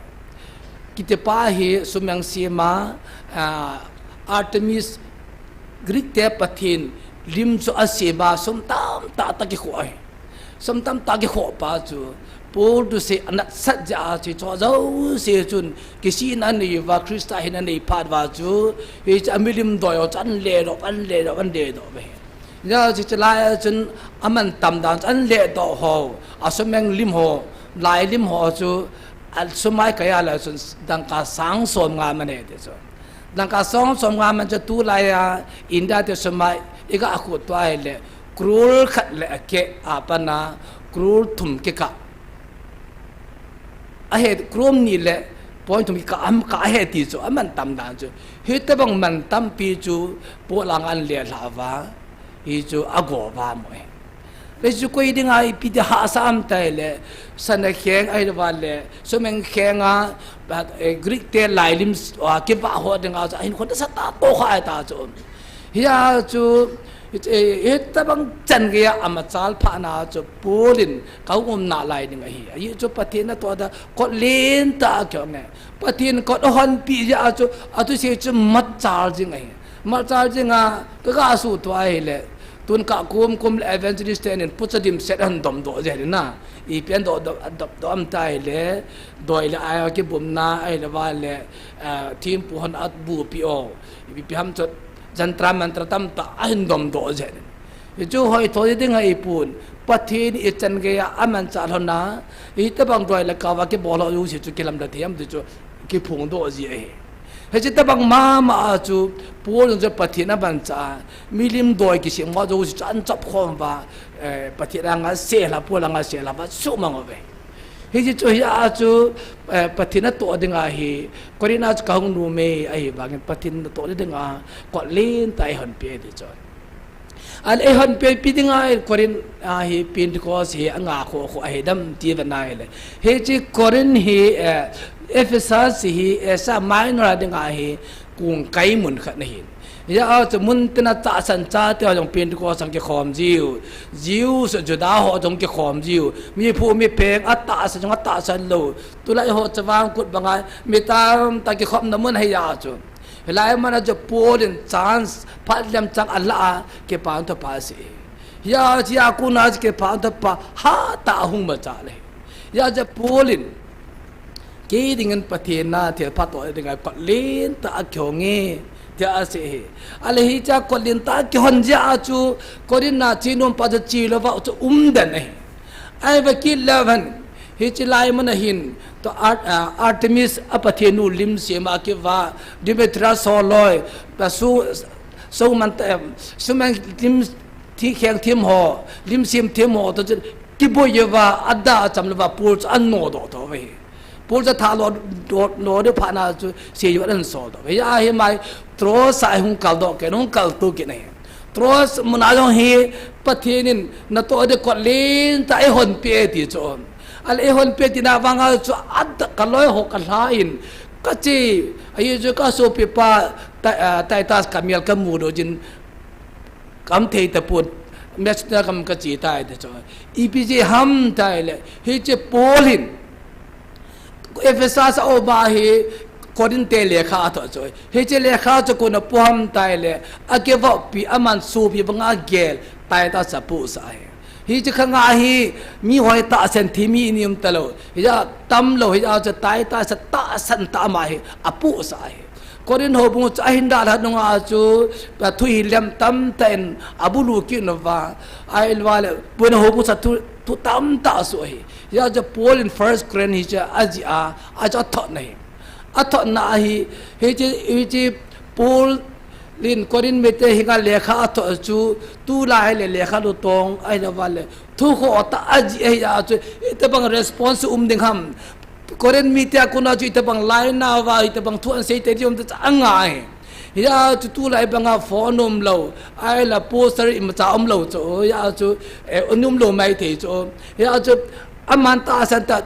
kitipa hi sum asem a, ah, Artemis, Greek te pathen lim chu asem a, sum tamtah tah akikhoh ahi. Sum tamtah akikhoh pa chu, Paul thusei anatsat jeh a chu, hiche jouse chun kisihna anei uva, Christa hinna anei phat uva chu, hiche a milim doi ho chu ahin ledoh, ahin ledoh, ahin ledoh uve. Hijeh chun hiche lai a chun amantam dan chu ahin ledoh ho, asum eng lim ho, lai lim ho chu, asum a ikai a le chun dangka sang som nga aman e ti chu. Dangka sang som nga aman chu tulai a India te sum a iga khuh tua hile, crore khat le akeh a pat a crore thum kikah. Ahe, crore ni le point thum kikah ham kah ahi ti chu, amantam dan chu. Hitobang mantampi chu Paul a ahin lelhah uva, hichu ago uva amu e. Hichu koi dinga ipi ti hahsa ham tia hile, sana kheng ahilouva le, sum eng kheng a, eh, Greek te lailim, ah, kivah ho dinga chu, ahinkhon nasatah a tohkha ahi ta chu. Hia chu, eh, hitobang chan geiya amachal phat na chu Paul in kahung um nalai ding ahi. Ajeh chu Pathen natoh a kot lentah akihong e. Pathen kot ahonpeh jeh a chu, athusei chu machal jing ahi. Machal jing a, kaga suhthua ahile, tun kah kum kum le evangelist ten in pucha dimset ahin domdoh jeng in a. Ipi ahin doh, doh, doh, doh ham tia hile, doi le ai a kibumna, ahilouva le, eh, thempu hon abupi o. Ipi ham chu, jantra mantra tamtah ahin domdoh jeng in. Hichu hoitho ding ahi pon, Pathen ichan geiya amanchah lhon a, hitobang doi le kah a kibol ho jouse chu kilamda thei ham ti chu kiphongdoh ji ahi. Hiche tobang mama a chu Paul in chu Pathen amanchah a, milim doi kisem ho jouse chu ahin chop khom uva, eh, Pathen anga selha, Paul anga selha uva suhmang uve. Hiche chu hia chu, eh, Pathen natoh dinga hi, Corinth a chu kahung nom e, ahivangin Pathen natoh dinga, kot lentah eihonpeh e ti chu. Ahile eihonpeh pi dinga hi Corinth a hi Pentecost hi angah khoh khoh ahidem ti vena ahile. Hiche Corinth hi, eh, Ephesus hi, eh, Asia Minor a dinga hi kong kai mun khat ahin. Hia chu mun tina tahsan chate ho jong Pentecost a kikhom jiu. Jews, Juda ho jong kikhom jiu. Mi phu mi peng atahsan jong atahsan lou. Tulai ho chavang kut banga mi tamtah kikhopna mun ahi a chu. Hilai mun a chu Paul in chance phat lem chang ala a kipa thupha asei. Hia chu a kona chu kipa thupha hatah a hung machal e. Hia chu Paul in kei dingin Pathen a thilpha toh dinga kot lentah akihong e, tia asei e. Ahile hiche kot lentah akihon jeh a chu Corinth a che nom pa chu che louva chu umden ahi. Ahivang kit leuhen, hiche lai mun a hin, tua Art-, ah, Artemis a pathen nu lim sem a kiva, Demetrius ho loi, pa su, su man ta, em, su man lim thi kheng thim ho, lim sem thim ho, tua chu kiboi uva, ada acham louva, Paul chu anodoh to uve. Paul chu thalo, do, lo de phat na chu, sei uva ansol to uve. Hia hi mai, Troas a hung kal doh kit, hung kal to kit ahi. Troas mun a jong hi Pathen in natoh ding kot lentah eihonpeh e ti chu. Ahile eihonpeh tina vanga chu ada kaloi ho kalha in kache, ahi chu kasopipa Ti-, ah, Titus kamel kamudoh jin, kaum thei tapon, Macedonia gam kache tai ti chu. Ipi jeh ham tile, hiche Paul in Ephesus a um a hi Corinth te lekha athoh chu. Hiche lekha chu kona apoh ham tile, akivoppi aman sopi banga gel Titus apohsah ahi. Hiche khang a hi mi hoi tahsan thei mi ni um talou. Hia tam lou hia chu Titus a tahsan tah ama hi apohsah ahi. Corinth houbung chu ahin dalha nunga chu, a thu hi lem tamtah in abulu kit uva. Ahivang le, Corinth houbung chu thu, thu tamtah asoh ahi. Hia chu Paul in First Corinth hiche ajih a, achu athotna ahi. Athotna ahi, hiche, hiche Paul in Corinth mite henga lekha athoh chu, tulai le lekha lutong, ahivang le, thu khoh tah ajih ahi a chu, itobang response um ding ham. Corinth mite a kona chu itobang lainat uva, itobang thu ahin sei tei ding um ti chu angai. Hia chu tulai banga phone umlou, ahile poster imacha umlou chu, hia chu, eh, umlou maithei chu. Hia chu aman tahsan tah,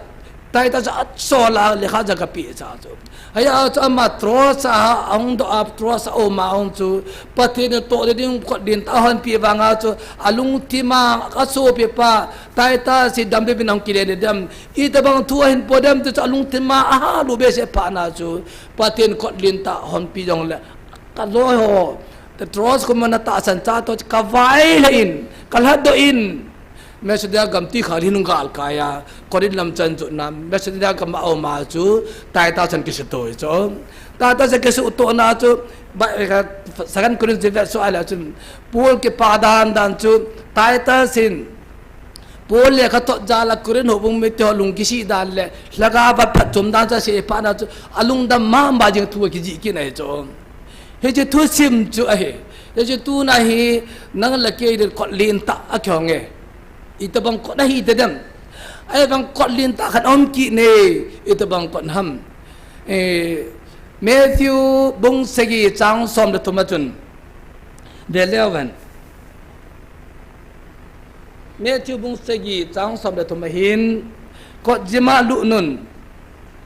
Titus chu asol a lekha chu agapeh cha chu. Hia chu ama Troas a ahung doh a, Troas a um a ahung chu, Pathen natoh ding kot lentah ahonpeh vanga chu, alungthim a, asopipa Titus hi damdam in ahung kile ding dem. Itobang thu ahin po dem ti chu alungthim a ahal u behseh phat na chu, Pathen kot lentah honpeh jongle, kaloi ho, Troas kom a natahsan chate ho chu kavailhah in, kalhatdoh in, Macedonia gam ti khat hin hung galkai a, Corinth lam chan chu na, Macedonia gam a um a chu, Titus in akisutoh chu. Titus in akisutoh na chu, ba, eh, Second Corinth chu vet soh ahile chu, Paul kipa dan dan chu, Titus in, Paul lekha thot jal a Corinth houbung mite ho lung kisih dan le, lhagao a phatchom dan chu asei phat na chu, alungdam mama jing thu akijih kit ahi chu. Hiche thusim chu ahi. Hiche tuna hi nang le kei din kot lentah akihong e. Itobang kot ahi tadem. Ahivang kot lentah khat aum kit e. Itobang kot ham. Eh, Matthew bung sagi chang som le thum a chun. Vet leu hen. Matthew bung sagi chang som le thum a hin, kot jima lut un.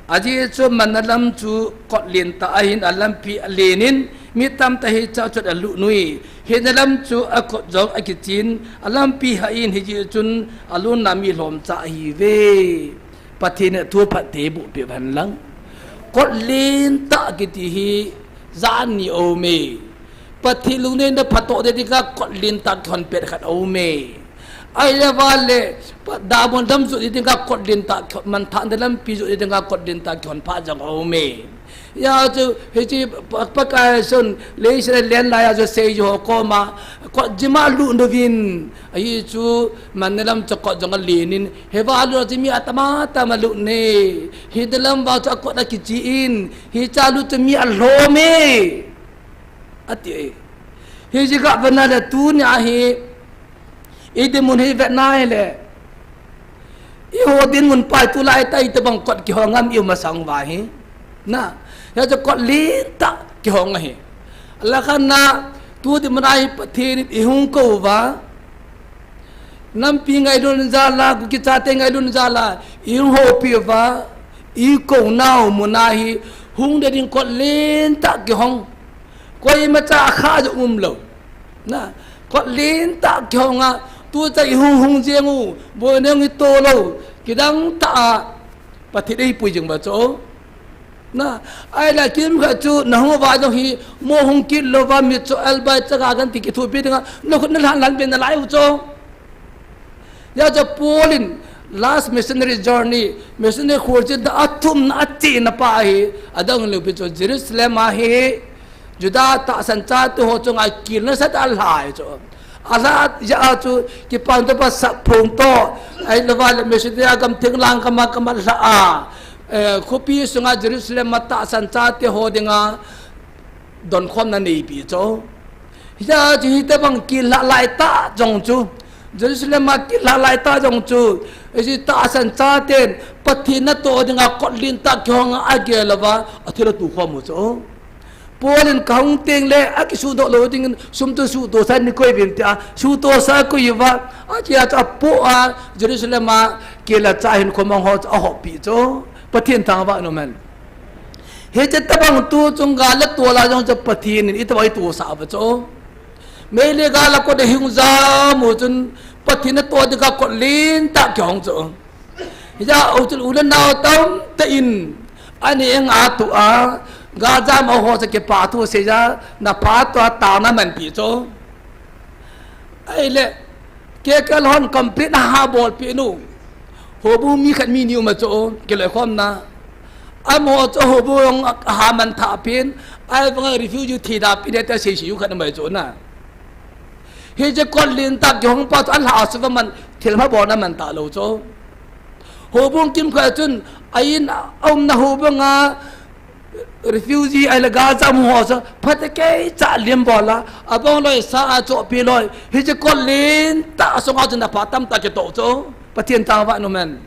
Ajeh chu manna lam chu kot lentah ahin alampi alen in, mi tamtah hiche a chun alut un. Hinna lam chu akot jong akichen, alampi hah in hijeh chun alunna mi lhomcha ahiuve. Pathen in athu aphatthei boh peh hen lang. Kot lentah kiti hi jat ni aum e. Pathen lungneina phatoh ding dinga kot lentah kihon pet khat aum e. Ahile vale, pa-, damun dam jot ding dinga kot lentah kihon, manthahna lampi jot ding dinga kot lentah kihon phat jong aum e. Hia chu, hiche pa-, Pakai chun, leiset a len lai a chu seiju ho koma, kot jima lut uvin, ahi chu, manna lam chu kot jong alen in, hiva lut chu mi atam atam alut e, hinna lam vang chu akot akichen, hiche a lut chu mi alhom e, ati e. Hiche gah vena le tunia hi, idimun hi vet nai le, Eiho dinmun pa hi tulai tah itobang kot kihong ham i um masang uva hi. Na, hijeh chun kot lentah kihong ahi. Alakhan na, tu dinmun a hi Pathen in eihung kou uva, nampi ngailutna jal a, Kuki chate ngailutna jal a, eihung houpi uva, eikou nau mun a hi, hung ding kot lentah kihong. Koimacha akhah jong umlou. Na, kot lentah kihong a, tucha ihung hung jeng u, boina jong ito lou, kidang tah a, Pathen eipui jing uva chu. Na, ahile kimkhat chu nahung uva jong hi, mo hung kit louva, mitcho elbai chaga ganti kithopi dinga, nakhut nalhan lhan be nalai u chu. Hijeh chun Paul in last missionary journey, missionary kholjin a athumna, achihna pa hi, adang lou pi chu Jerusalem a hi, Juda tahsan chate ho chunga kil nasatah a alhai chu. Alhah jeh a chu, kipan toh pasal phung toh, ahilouva le missionary a gam thinglhang gam a gam a alhah a, eh, khopi sunga Jerusalem a tahsan chate ho dinga, donkhomna neipi chu. Hijeh chun hitobang kil lhah laitah jong chu, Jerusalem a kil lhah laitah jong chu, hiche tahsan chaten Pathen natoh dinga kot lentah kihong a agel uva, athil atoh khom u chu. Paul in kahung tengle akisuhdoh lou dingin sum chu suhtohsa in neikoi uvin tia, suhtohsa akoi uva, achea chu apoh a, Jerusalem a kil a cha hin khomang ho chu ahoppi chu. Pathen thangvah in umhen. Hiche tobang tu chung gal le tol a jong chu Pathen in itobang eitohsah uva chu. Mei le gal a kot a hung jam u chun Pathen natoh dinga kot lentah kihong chu. Hijeh a u chun u le nao tamtah in ani enga atoh a, gal jam a ho chu kipathu seija, napha toh a taona manpi chu. Ahile, K K L hon complain aha bolpeh nu. Houbung mi khat mi ni um a chu, kiloikhomna. Amaho chu houbung jong aha manthah pen, ahivanga refugee thida pen tia seisei u khat um a chu na. Hiche kot lentah kihong pa chu alhah a chu va man, thilpha bolna man talou chu. Houbung kimkhat chun, a in a umna houbung a, refugee ahile gal jam ho chu, phatecha keicha lim bol a, abang loi sa a chohpi loi, hiche kot lentah sunga chun napha tamtah kitoh chu, Pathen thangvah in umhen.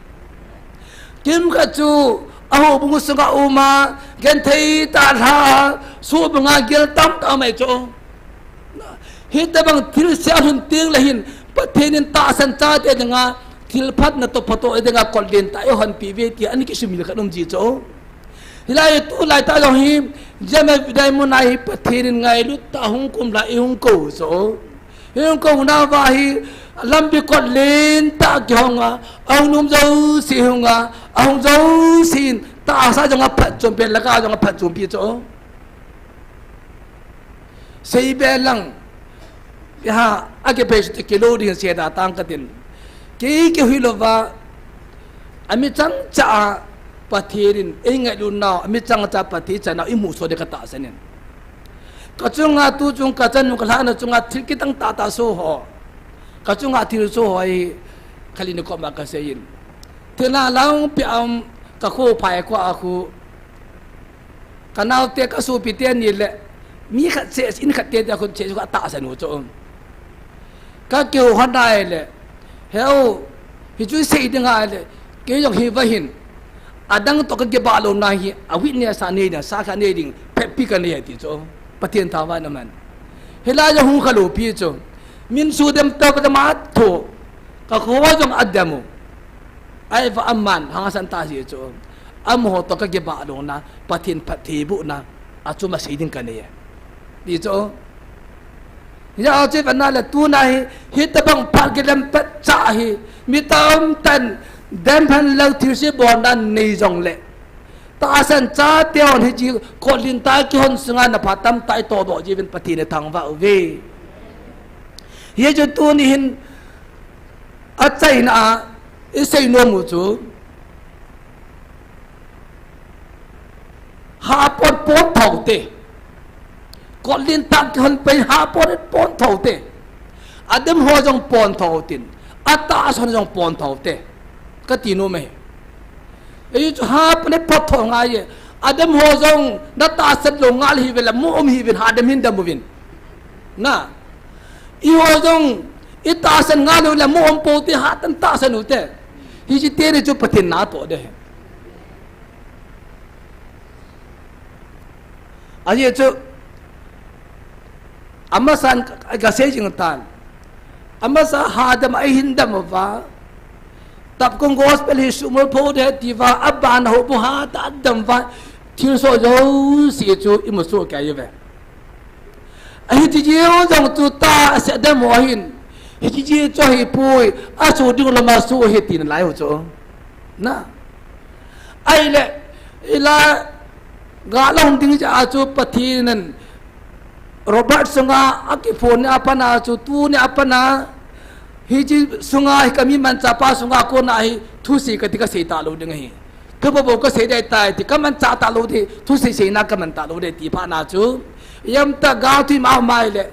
Kimkhat chu, ahoubung sunga um a, genthei tah a lha a, sohbung a gel tamtah um ahi chu. Hitobang thilse alhun tengle hin, Pathen in tahsan chate dinga, thilphatna toh phatoi dinga kot lentah eihonpi uve tia, ana kisumil khat um ji chu. Hilai tulai tah jong hi, J M F Diamond a hi Pathen in ngailut tah a hung kumlha eihung kou u chu. Eihung kouna uva hi, lampi kot lentah kihong a, ahung nom jouse hung a, ahung jouse in, tahsa jong aphatchompi, lhagao jong aphatchompi chu. Seibe lang, ha, akipei sute kilou ding seida tang katin. Kei kihui louva, amichang cha a Pathen in eingailutnau, amichang cha Pathen channau imusoh ding katahsan in. Kachunga tuchung kachanu kalhahna chunga thil kitang tahtah soh ho, kachunga thil soh ho hi khat le ni koma kaseiyin. Thilha langpi a um, kakho phai kho a khu, kanaote kasopite ni le, mi khat seh, in khat tete a khu seh chu katahsan u chu. Kakihou hon ahile, heu, hichu sei ding ahile, kei jong hi vahin, adang toh kakibah louna hi, a witness a nei ding, sakhi a nei ding, phetpi kanei e ti chu, Pathen thangvah in umhen. Hilai jong hung khalou pi chu, min sudem toh kadem a tho, kakho jong adem u. Ahivang aman hangsan tah jeh chu, amaho toh kakibah louna, Pathen phattheibohna, achom a sei ding kanei e ti chu. Hijeh a chu ivet na le tuna hi, hitobang phat kilem petcha hi, mi tamtah in demlhen lou thilse bolna nei jongle, tahsan chate hon hiche kot lentah kihon sunga napha tamtah itohdoh jiuvin Pathen ithangvah uve. Hichu tuni hin achaina a isei nom u chu, hahpon pon thou te. Kot lentah kihon pei hahpon pon thou te. Adem ho jong pon thou tin, atahsan jong pon thou te, kati nom e. Hichu hahpon pon thou ngai e. Adem ho jong natahsan lou ngal hiuve le mo um hiuvin, hadem hin dem uvin. Na, eiho jong itahsan ngal u le mo um pou te, hatah in tahsan u te. Hiche teni chu Pathen na toh ding ahi. Ajeh chu, amasan kasei jing tan. Amasa hadam a eihin dam uva. Tapkong gospel hi sumol pho de tia, aban ho bu ha ta dam uva. Thilsoh jouse chu imu soh kei uve. Ahi, hiche jong chu ta ase dam u ahin. Hiche chu ahipoi, asoh ding lama soh ahi tina lai u chu. Na. Ahile, ila, ga lou ding jeh a chu Pathen in Robert sunga akiphon ni a pat a chu tuni a pat a, hiche sunga hi kami manchah pa sunga kona hi thusei kati kasei talou ding ahi. Kei bou bou kasei ding tai ti, kamanchah talou ti, thusei seina kaman talou ding ti phat a chu. Ijemtia gal thim a um ahile,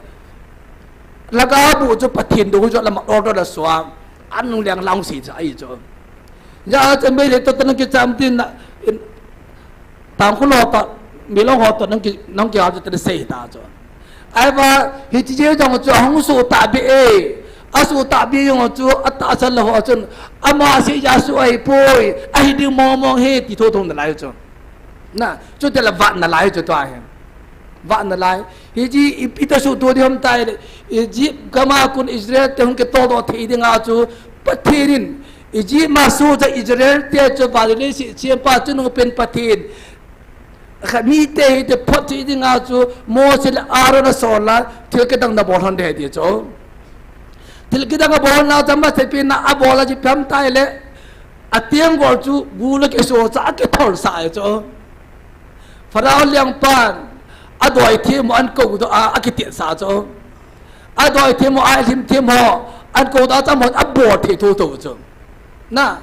lhagao bu chu Pathen dou chu lama order la sua, anung leng lang sei cha ahi chu. Ijeh chu Meitei toh toh nang kicham tin na, in, Tangkhul ho toh, Milong ho toh nang ki, nang ki ha chu tin sei ta chu. Ahivang, hiche jong chu ahung soh tahbeh e, asoh tahbeh jong chu atahsan lou ho chun, ama sei jeh a soh ahipoi, ahi ding mong mong ahi ti thotho nalai chu. Na, chuti le vat nalai chu tua hi. Vat nalai. Hiche i, iti soh to ding ham tile, Egypt gam a kon Israel te hung kitol doh thei ding a chu, Pathen in, Egypt ma soh jeh a Israel te chu vale leiset sempa chungnung pen Pathen. Kha mite hiti phot thei ding a chu, Mose le Aaron asol a, thil kidang nabol hon ding ahi ti chu. Thil kidang abol na chu, amasapen a abol a chu ipi ham tile, atenggol chu gul a kisohsah, akitholsah ahi chu. Pharaoh lengpan, adoi them ho ahin kou doh a, akitetsah chu. Adoi them ho, ailhim them ho, ahin kou doh a chu amahon abol thei thotho chu. Na.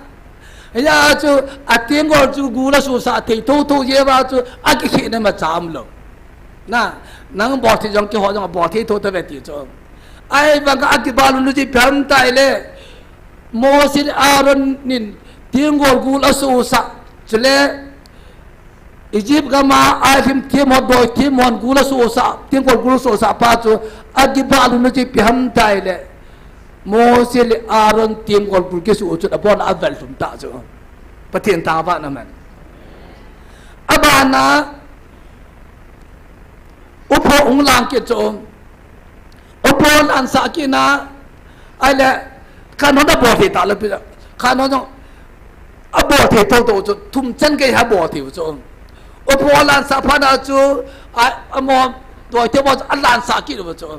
Hijeh a chu, atenggol chu gul a sohsah thei thotho jeh a chu, akikhehna imacha umlou. Na, nang bol thei jong keiho jong abol thei thotho ve ti chu. Ahivang a akibalut u chu ipi ham tile, Mose le Aaron in tenggol gul asohsah, chule Egypt gam a ailhim them ho, doi them hon gul asohsah, tenggol gul asohsah pa chu akibalut u chu ipi ham tile, Mose le Aaron tenggol gul kisoh u chun abon a avel lhum ta chu. Pathen thangvah in amen. Abana, upho hung lang kit chu. Upho lansah kit na, ahile, khat hon abol thei talou pi, khat hon jong abol thei thotho chu, thum chan gei abol thei u chu. Upho lansah phat a chu, a, amaho, doi them ho chu alansah kit u chu.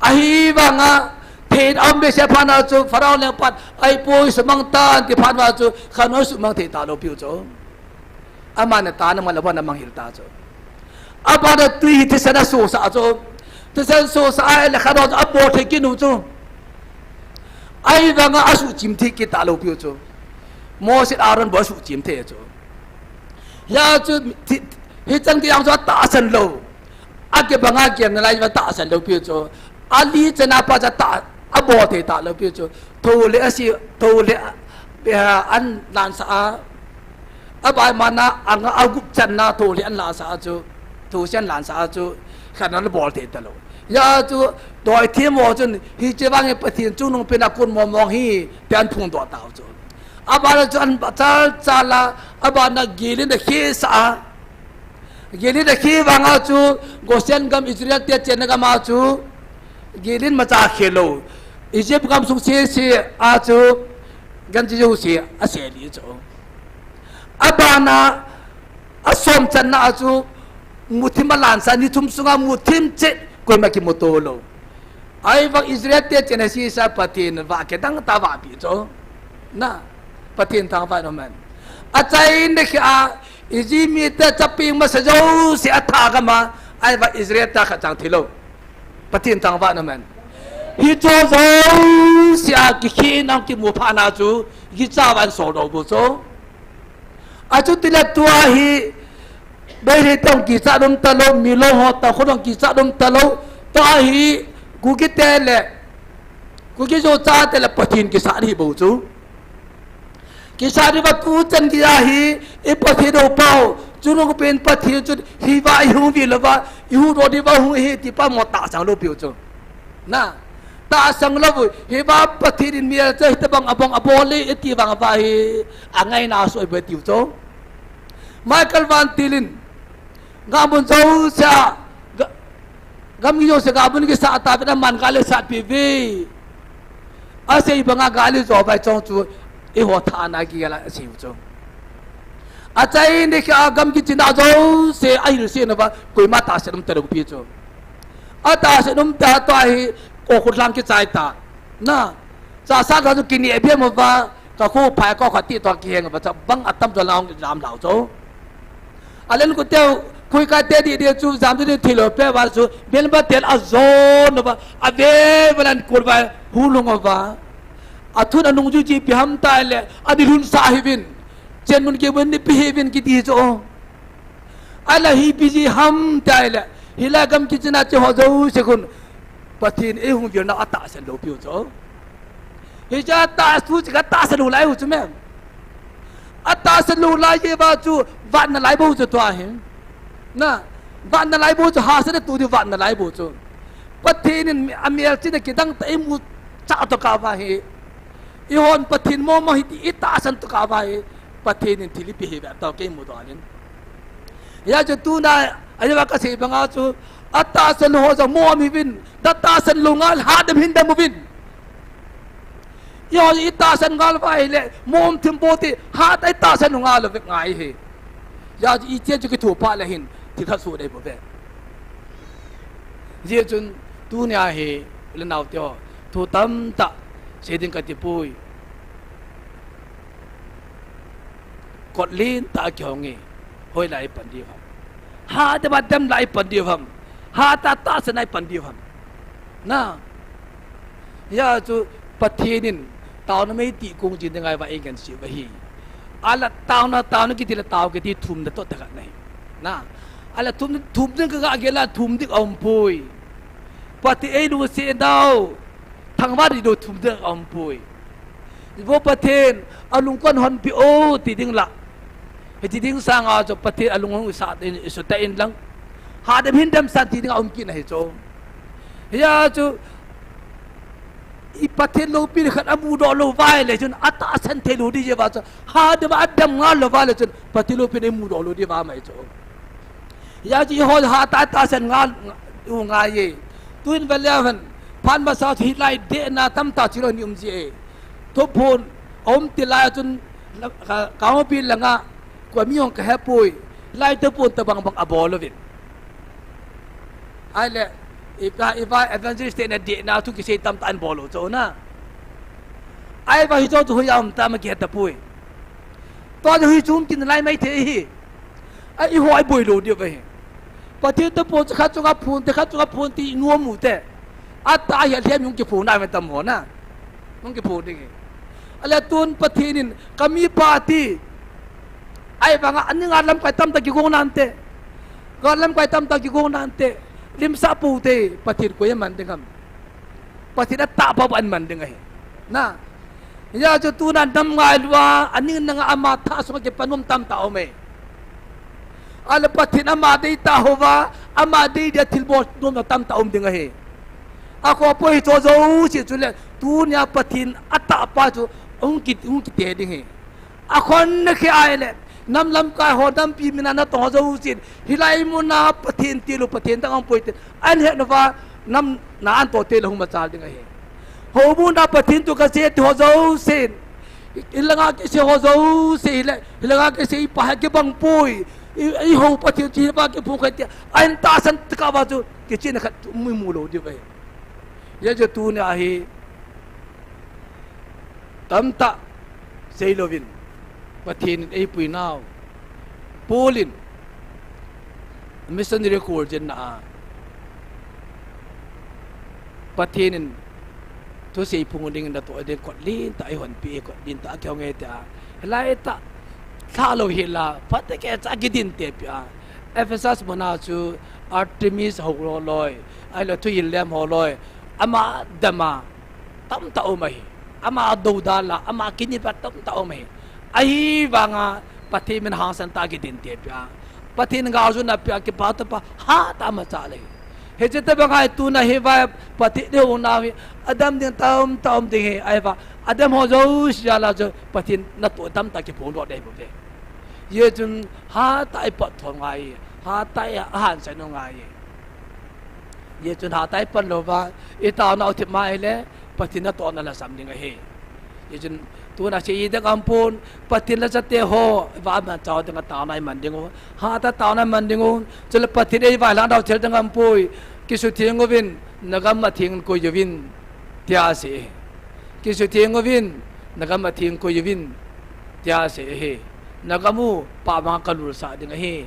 Ahivang a, thei aum behseh phat a chu, Pharaoh lengpan, ahipoi sumang tan ti phat a chu, khat hon sumang thei talou piu chu. Aman atahna man lou, abon a amang hel ta chu. Abana tui hi thisan asohsah chu. Thisan sohsah ahile khat hon abol thei kit u chu. Ahivang a asuhchim thei kit talou piu chu. Mose Aaron bou asuhchim thei chu. Hia chu thi, hichan gei a chu atahsan lou. Akibang a kiam nalai va tahsan lou piu chu. Ali chan a pat a chu ta, abol thei talou piu chu. Thou le asi, thou le, eh, an lansah a. Aban a, anga agup channa thou le an lansah a chu. Thou se an lansah a chu. Khat hon abol thei talou. Hia chu, doi them ho chun, hiche vang hi Pathen chungnung pen a kon mong mong ahi, ti ahin phongdoh tau chu. Abana chu an chal chal a, abana gel in akhesah a. Gel in akhe vang a chu, Goshen gam Israel te chenna gam a chu, gel in imacha khe lou. Egypt gam sung sese a chu, gancha jouse asel lih chu. Abana, asom channa a chu, muthim alansah, ni thum sunga muthim cheh, koima kimuto lou. Ahivang Israel te chenna sese a Pathen vah kidang tah a vahpi chu. Na, Pathen thangvah in amen. Achaina kheh a, Egypt mite chapang masa jouse atha gam a, ahivang Israel te khat chang thei lou. Pathen thangvah in amen. Hiche jouse a kikhehna kimu phat a chu, kicha van sol lou bu chu. Achuti le tua hi, Meitei te hung kichat um talou, Milong ho, Tangkhul hung kichat um talou, tua hi, Kuki te le, Kuki Zo chate le Pathen kisat ahi bou chu. Kisat ahi va tuchan gei a hi, i Pathen u pau, chunung pen Pathen chu, hiva i hung vi lou va, i huhdoh diu va hung ahi ti pa mo tahsan lou piu chu. Na, Tahsan lou u, hiva Pathen in mial cha hitobang abang abol e, iti vang va hi, angaina soh e tiu chu. Michael Van Til in, Gam mun jouse a, ga-, gamgi jouse gam mun kisah tave, aman gal le sahpi ve. Asei banga gal le jo vai chong chu, eiho thana kigel a asei u chu. Achaina kah a gamgi china jouse, ahilse nauva, koima tahsan um talou pi chu. Atahsan um ta tua hi, kokhut lang kichai ta. Na, chasa ta chu kineh bia mo va, Ka kho phai ko khat ti to kiheng va cha bang atam to lang lam lau cho. Alen ko teu khui ka te di di chu jam di di thilo pe va chu ben ba tel a zo no va a ve va lan kur va hu lung va. A thun a nung ju ji pi ham ta le a di lun sa hi vin. Chen mun ke mun ni pi hi vin ki ti cho. Ala hi pi ji ham ta le. Hi la gam ki china che ho zo se kun. Pathen ei hung vir na a tahsan lou piu cho. Hiche a tahsan chu ka tahsan lou lai u chu me. A tahsan lou lai e va chu vatna lai bou chu tua hi. Na, vatna lai bou chu hahsatna tu di vatna lai bou chu. Pathen in a mial china kidang ta i mu cha to ka va hi. I hon Pathen mo mo hi ti i tahsan to ka va hi. Pathen in thil i pe hi ve to kei mu to anin. Hia chu tuna, a hia ka sei banga chu, a tahsan ho jong mo mi vin, da tahsan lou nga, ha dem hin dem vin. I ho i tahsan ngal vai le, mo thim bo ti, ha tai tahsan ngal ve ngai he. Hia chu i che chu ki thu pa le hin, ti kha su dei bo ve. Hia chun, tunia hi, le nau te ho, thu tam ta, sei ding ka ti pui. Kot lin ta kihong e. Hoi lai pan diu ham. Ha dem a dem lai pan diu ham. Ha ta tahsan lai pan diu ham. Na. Hia chu Pathen in taona mei ti kung jin ding ai va ei ngen si va hi. Ala taona, taona kiti la tao kiti thum na to ta ka nei. Na. Ala thum, thum ding ka ga ge la thum dik a um pui. Pathen ei lu se dau. Thangvah di do thum ding a um pui. Ibo Pathen, a lungkon hon pi o ti ding la. Hiti ding sanga chu Pathen a lung hung sa in, i su ta in lang. Ha dem hin dem san ti ding a um kit na hi chu. Hia chu, i Pathen loupi khat a mu doh lou vai le chun, a tahsan thei lou di je va chu. Ha dem a dem ngal lou vai le chun, Pathen loupi nei mu doh lou di va mai chu. Hia chu i ho ha ta tahsan nga u ngai e. Tuin va le han phan masa chu hi lai dehna tam ta chi lou ni um ji e. Thuphon a um ti lai chun la, ka, ka hung pi langa kua mi hong ka he pui. Lai thuphon ta bang bang a bol uvin. Ai le, i pa, i va evangelist te na dehna thu kisei tam ta an bol u chu na. Ai va hi chu chu hui a um ta ma ki he ta pui. Tua chu hi chun tin lai mai thei hi. A i ho ai boi lou diu ve hi. Pathen te po chu khat chunga phun te, khat chunga phun ti nuam u te. A ta hi a lhem yung kiphun na ve tam ho na. Yung kiphun ding hi. A le tun Pathen in ka mi pa ti. Ai vanga a ning a lamkai tam ta kigong nan te. Ka lamkai tam ta kigong nan te. Lim sa pu te Pathen koi man ding ham. Pathen a tah pa pa an man ding ahi. Na. Hia chu tuna nam ngai lou a, a ning nanga ama tha sunga kipan um tam ta um e. A le Pathen ama dei ta ho va, ama dei dia thil bol nom na tam ta um ding ahi. A kho poi hi cho zo si chu le, tunia Pathen a tah pa chu, hung ki, hung kite ding hi. A khon na khe ai le, nam lamkai ho, nampi mina na tong ho zo sin, hilai muna Pathen ti lou, Pathen dang ang poi te, an he na va, nam na an to te lou hung machal ding ahi. Ho muna Pathen tu ka se ti ho zo sin, ilanga ki se ho zo se le, ilanga ki se i pa ha ki bang poi, i, i ho Pathen chi ba ki phu ka ti, an tahsan ka va chu, ki chi na khat mu mu lou di ve. Ye je tunia hi, Tamtah sei louvin, Pathen in eipui nau. Paul in missionary kol jeng na a, Pathen in thusei phung ding in natoh ding kot lentah eihonpeh e, kot lentah akihong e tia. Hilai tah lha lou hila, phatecha kidinte peh a. Ephesus muna chu Artemis ho loi, ahilou thuhil lem ho loi, ama dam a tamtah um ahi. Ama doudal a, ama kinep a tamtah um ahi. Ahivanga Pathen min hangsan tah a kidinte peh a, Pathen galjona peh a, kipa tah pa hatah a machal ahi. Hiche tobang a hi tuna hi va Pathen i hou nau hi, adam ding tamtah um ding ahi, ahi va, adam ho jouse jal a chu Pathen natoh tamtah kiphong doh ding ahi bou ve. Hijeh chun hatah a i pat thou ngai, hatah a i hansah u ngai. Hijeh chun hatah a i pan lou va, i taona u thip ma ahile, Pathen natohna lhasam ding ahi. Hijeh chun tuna sei ding aumpon, Pathen lhacha te ho, i va aman chao ding a taona i man ding u. Hatah a taona i man ding u. Chule Pathen ei vailhah dau thil ding aumpoi. Kisutheng uvin, na gam atheng koi uvin, tia asei. Kisutheng uvin, na gam atheng koi uvin, tia asei ahi. Na gam u pahbang a kalulsah ding ahi,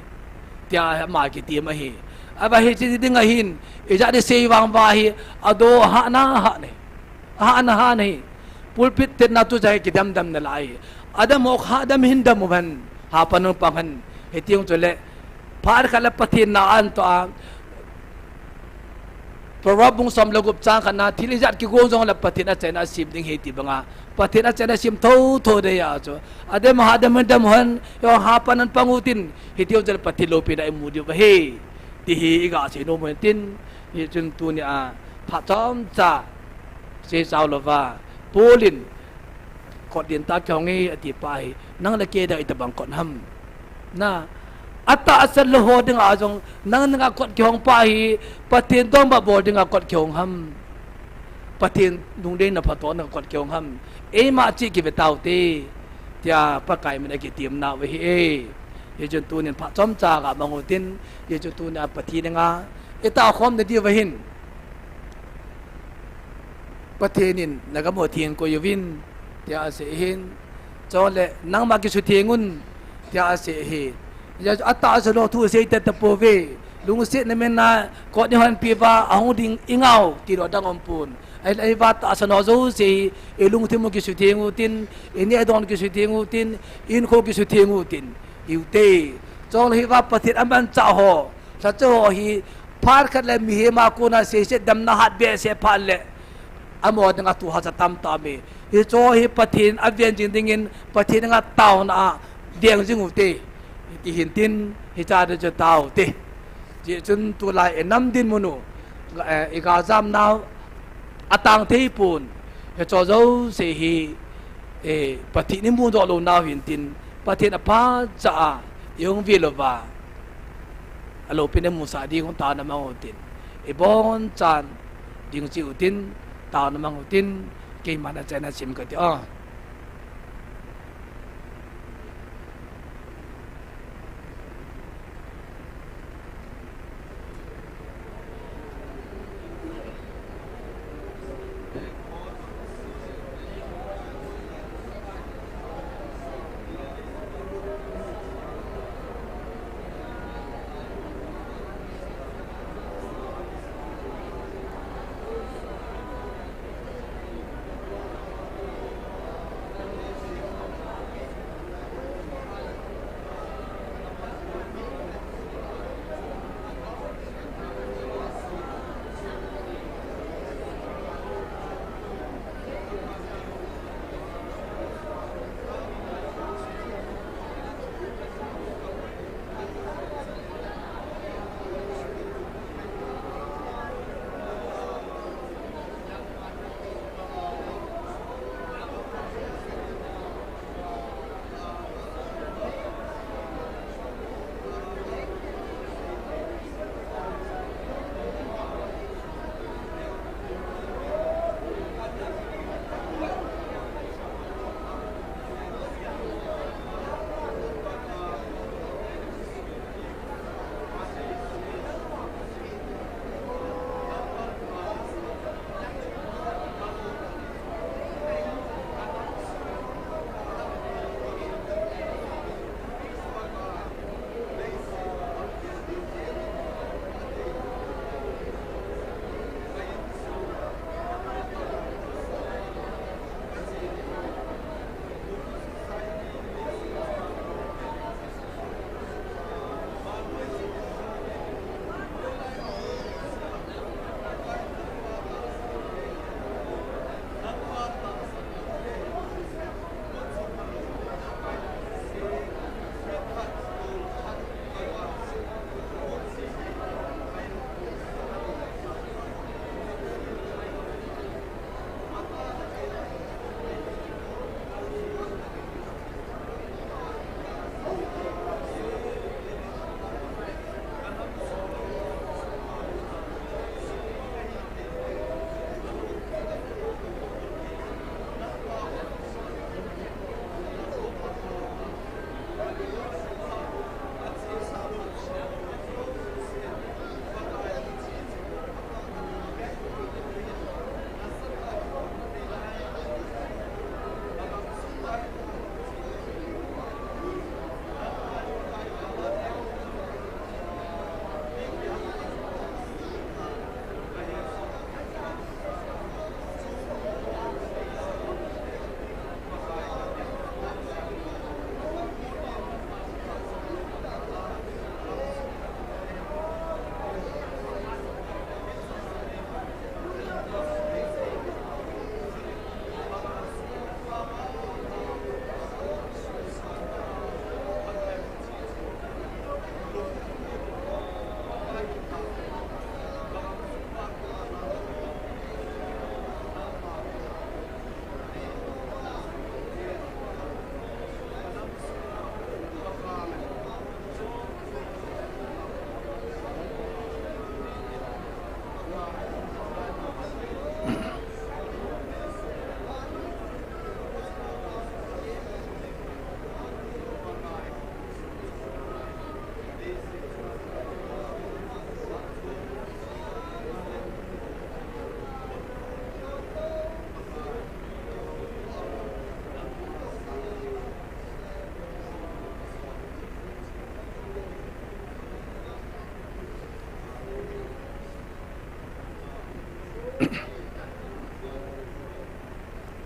tia ama kitem ahi. Ahi va hiche ding ahin, ijat i sei vang va hi, adoh hahna hahna hi. Ahahna hahna hi. Pulpit tetna tu jeh a kidamdam nalai. Adam ho kha dam hin dam u hen. Hapan un pang hen. Hiteng chule phat khat le Pathen na an toh a. Proverb bung som le gup chang khat na, thil ijat kigon jong le Pathen achaina a sem ding ahi ti bang a, Pathen achaina a sem thotho ding ahi chu. Adam ho kha dam hin dam u hen, jong hapan un pang u tin, hiteng chule Pathen loupina i mu diu ahi. Ti hi i ga sei nom u hen tin, hichun tuni a phat chomcha sei chao lou va, Paul in, kot din tah kihong e ati pa hi, nang le kei dang itobang kot ham? Na, atahsan lou ho dinga jong, nang dinga kot kihong pa hi, Pathen donbut bol dinga kot kihong ham? Pathen lungdeina phatohna kot kihong ham? Eima cheh kive tau te, tia Pakai min a kitem nau ahi e. Hichun tunin phat chomcha ga mang u tin, hichun tunin a Pathen dinga i tao khom na diu va hin. Pathen in na gam u atheng koi uvin, tia asei ahin. Chule nangma kisutheng un, tia asei ahi. Hijeh chun atahsan lou thu asei tah tapou ve. Lungsetna min a kot i hon pi va, ahung ding i ngah u, ti lou dang aumpon. Ahi, ahi va tahsan ho jouse hi, i lungthim u kisutheng u tin, i neh don kisutheng u tin, i hinkho kisutheng u tin, hiu te. Chule hi va Pathen amanchah ho, lhacha ho hi, phat khat le mihem a kona seiset damna hat behseh phat le, amaho dinga thu hahsa tamtah um e. Hiche ho hi Pathen a ven jing dingin, Pathen dinga taona a veng jing u te. Ti hin tin, hiche a ding chu tao te. Hijeh chun tulai i nam dinmun u, eh, i galjam nau, atang thei pon. Hiche ho jouse hi, eh, Pathen i mudoh lou nau hin tin, Pathen aphatchah a, i hung ve lou va, aloupina i musah ding u taona mang u tin. I bonchan ding cheh u tin, taona mang u tin, keiman achaina sim kati a.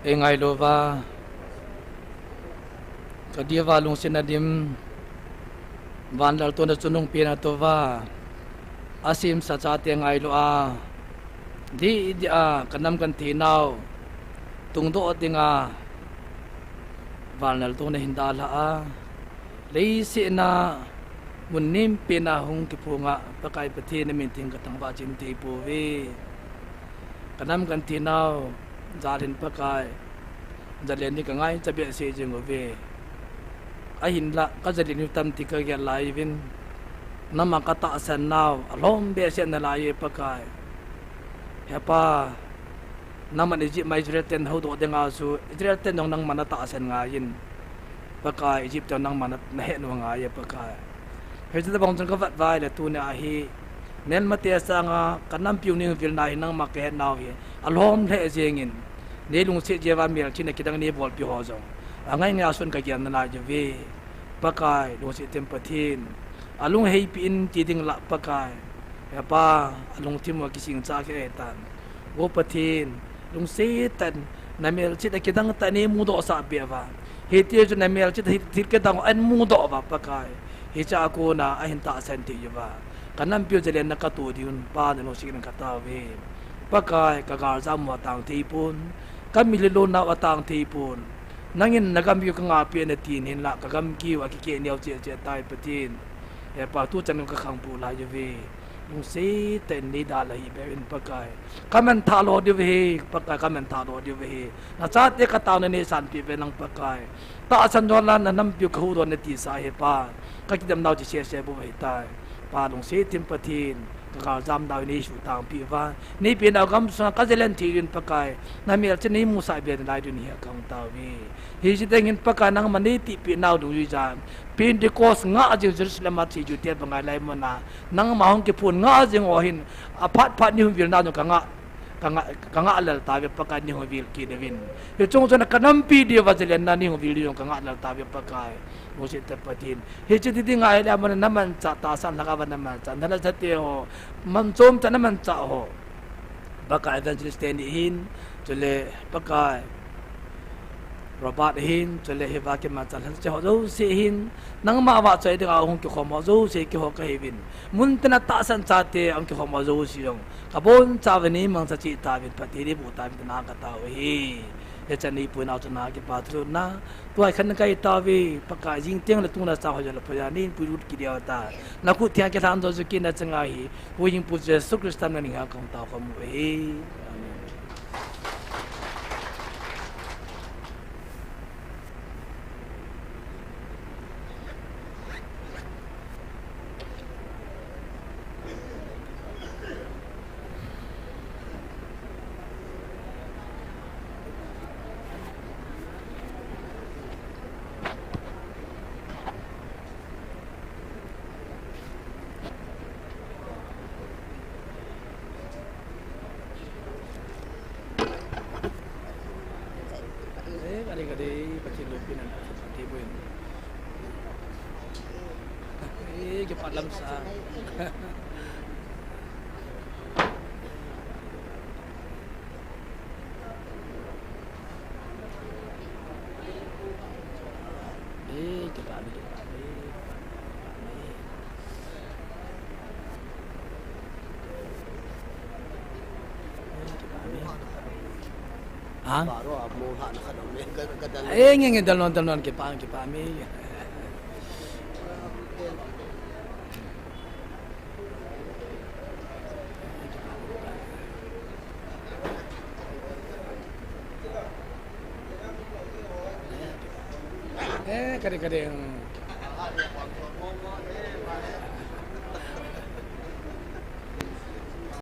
Ei ngailu va, ka dia va lungsetna dim, van laltohna chungnung pena tou va, a simsa chate ngailu a, di di a, ka nam kan thei nau, tungdoh dinga, van laltohna hin dalha a, leiset a mun nempena hung kiphong a, Pakai Pathen na min theng ka thangvah chen thei pouve. Ka nam kan thei nau, jal hin Pakai, jalen ni ka ngaicha behseh jing uve. Ahinlah, ka jalen ni tamtah ka gel lai uvin. Nangma ka tahsan nau, alhom behseh nalai e Pakai. He Pa, nangman Egypt ma Israel ten houdoh dinga chu, Israel ten jong nangman na tahsan ngai in. Pakai, Egypt ten nangman na, na het ngai e Pakai. Hiche tabang chun ka vat vai le tuni a hi, melmate sanga ka nampiu nei hung vilna hi nangma ka het nau hi, alhom lheh jeng in. Nei lungset jeh uva melchihna kidang nei bolpi ho jong, angai ngai a sun ka gel nalai uve. Pakai, lungset them Pathen, alung heipi in ti ding lah Pakai. He Pa, alungthim u kisingcha kei tan. O Pathen, lungset tah in, na melchihna kidang tah nei mudohsah peh uva. Hiti chun na melchihna thil, thil kidang ahin mudoh uva Pakai. Hiche a kona ahin tahsan thei uva, ka nampiu jalenna ka toh diuvin Pa na lungset in ka tao uve. Pakai, ka galjam u atang thei pon, ka mitlhi lonna u atang thei pon. Nangin na gam kiu ka ngahpeh in nati in hinlah, ka gam kiu akikeh neo cheh cheh tai Pathen. He Pa, tuchan ka khangpu lai uve. Lungset tah in nei dalha hih beh in Pakai. Ka manthah lou diu ahi, Pakai, ka manthah lou diu ahi. Na chate ka taona nei sanpeh uve lang Pakai. Tahsan jongle na nampiu ka huhdoh in nati sa he Pa. Ka kidem nau chu sese bou ahi tai. Pa lungset them Pathen, ka galjam nau nei sutangpi uva, nei peh nau gamsunga ka jalen thei diuvin Pakai, na melchihna nei musah be nalai diuvin hiche a ka hung tao uve. Hiche teng hin Pakai nangman nei tipeh nau dungjui jal, Pentecost ngah jing Jerusalem a thei Jew te bang ngai lai mun a, nangma hung kiphong ngah jing u hin, aphat phat nei hung vilna jong ka ngah, ka ngah, ka ngah lel tauve Pakai, nei hung vil kit uvin. Hiche chung chun ka nampi diuva jalenna nei hung vil diu jong ka ngah lel tauve Pakai. Lungset tah Pathen. Hiche ti dinga ahile amun a na manchah tahsan lhagao va na manchah, na lhacha te ho, manchom tah na manchah ho. Pakai Evangelist teni hin, chule Pakai Robert hin, chule hiva kimanchah lhacha ho jouse hin, nangma vahchoi dinga hung kikhom ho jouse kihou kahiuvin. Mun tina tahsan chate hung kikhom ho jouse jong, ka boncha uva nei mangcha cheh tauvin, Pathen in eiboh tauvin tina ka tao u ahi. Hichan nei puinau chun na kipa thulutna, tua hi khat na kai tauve, Pakai jing teng le tuna chang ho jong le phoja nei puilut kit diu ta. Na khut theng kilhan jo ju kit na chang ahi, huhhingpu Jesu Christa min a ka hung tao khom u ahi. Amen. Eh, kade kade, Pathen loupina, Pathen boina. Eh, kipa lamsa. Eh, kipa mi, kipa mi, kipa mi. Ha? Eh, nge, nge, dal non, dal non, kipa, kipa mi. Eh, kade, kade, hmm.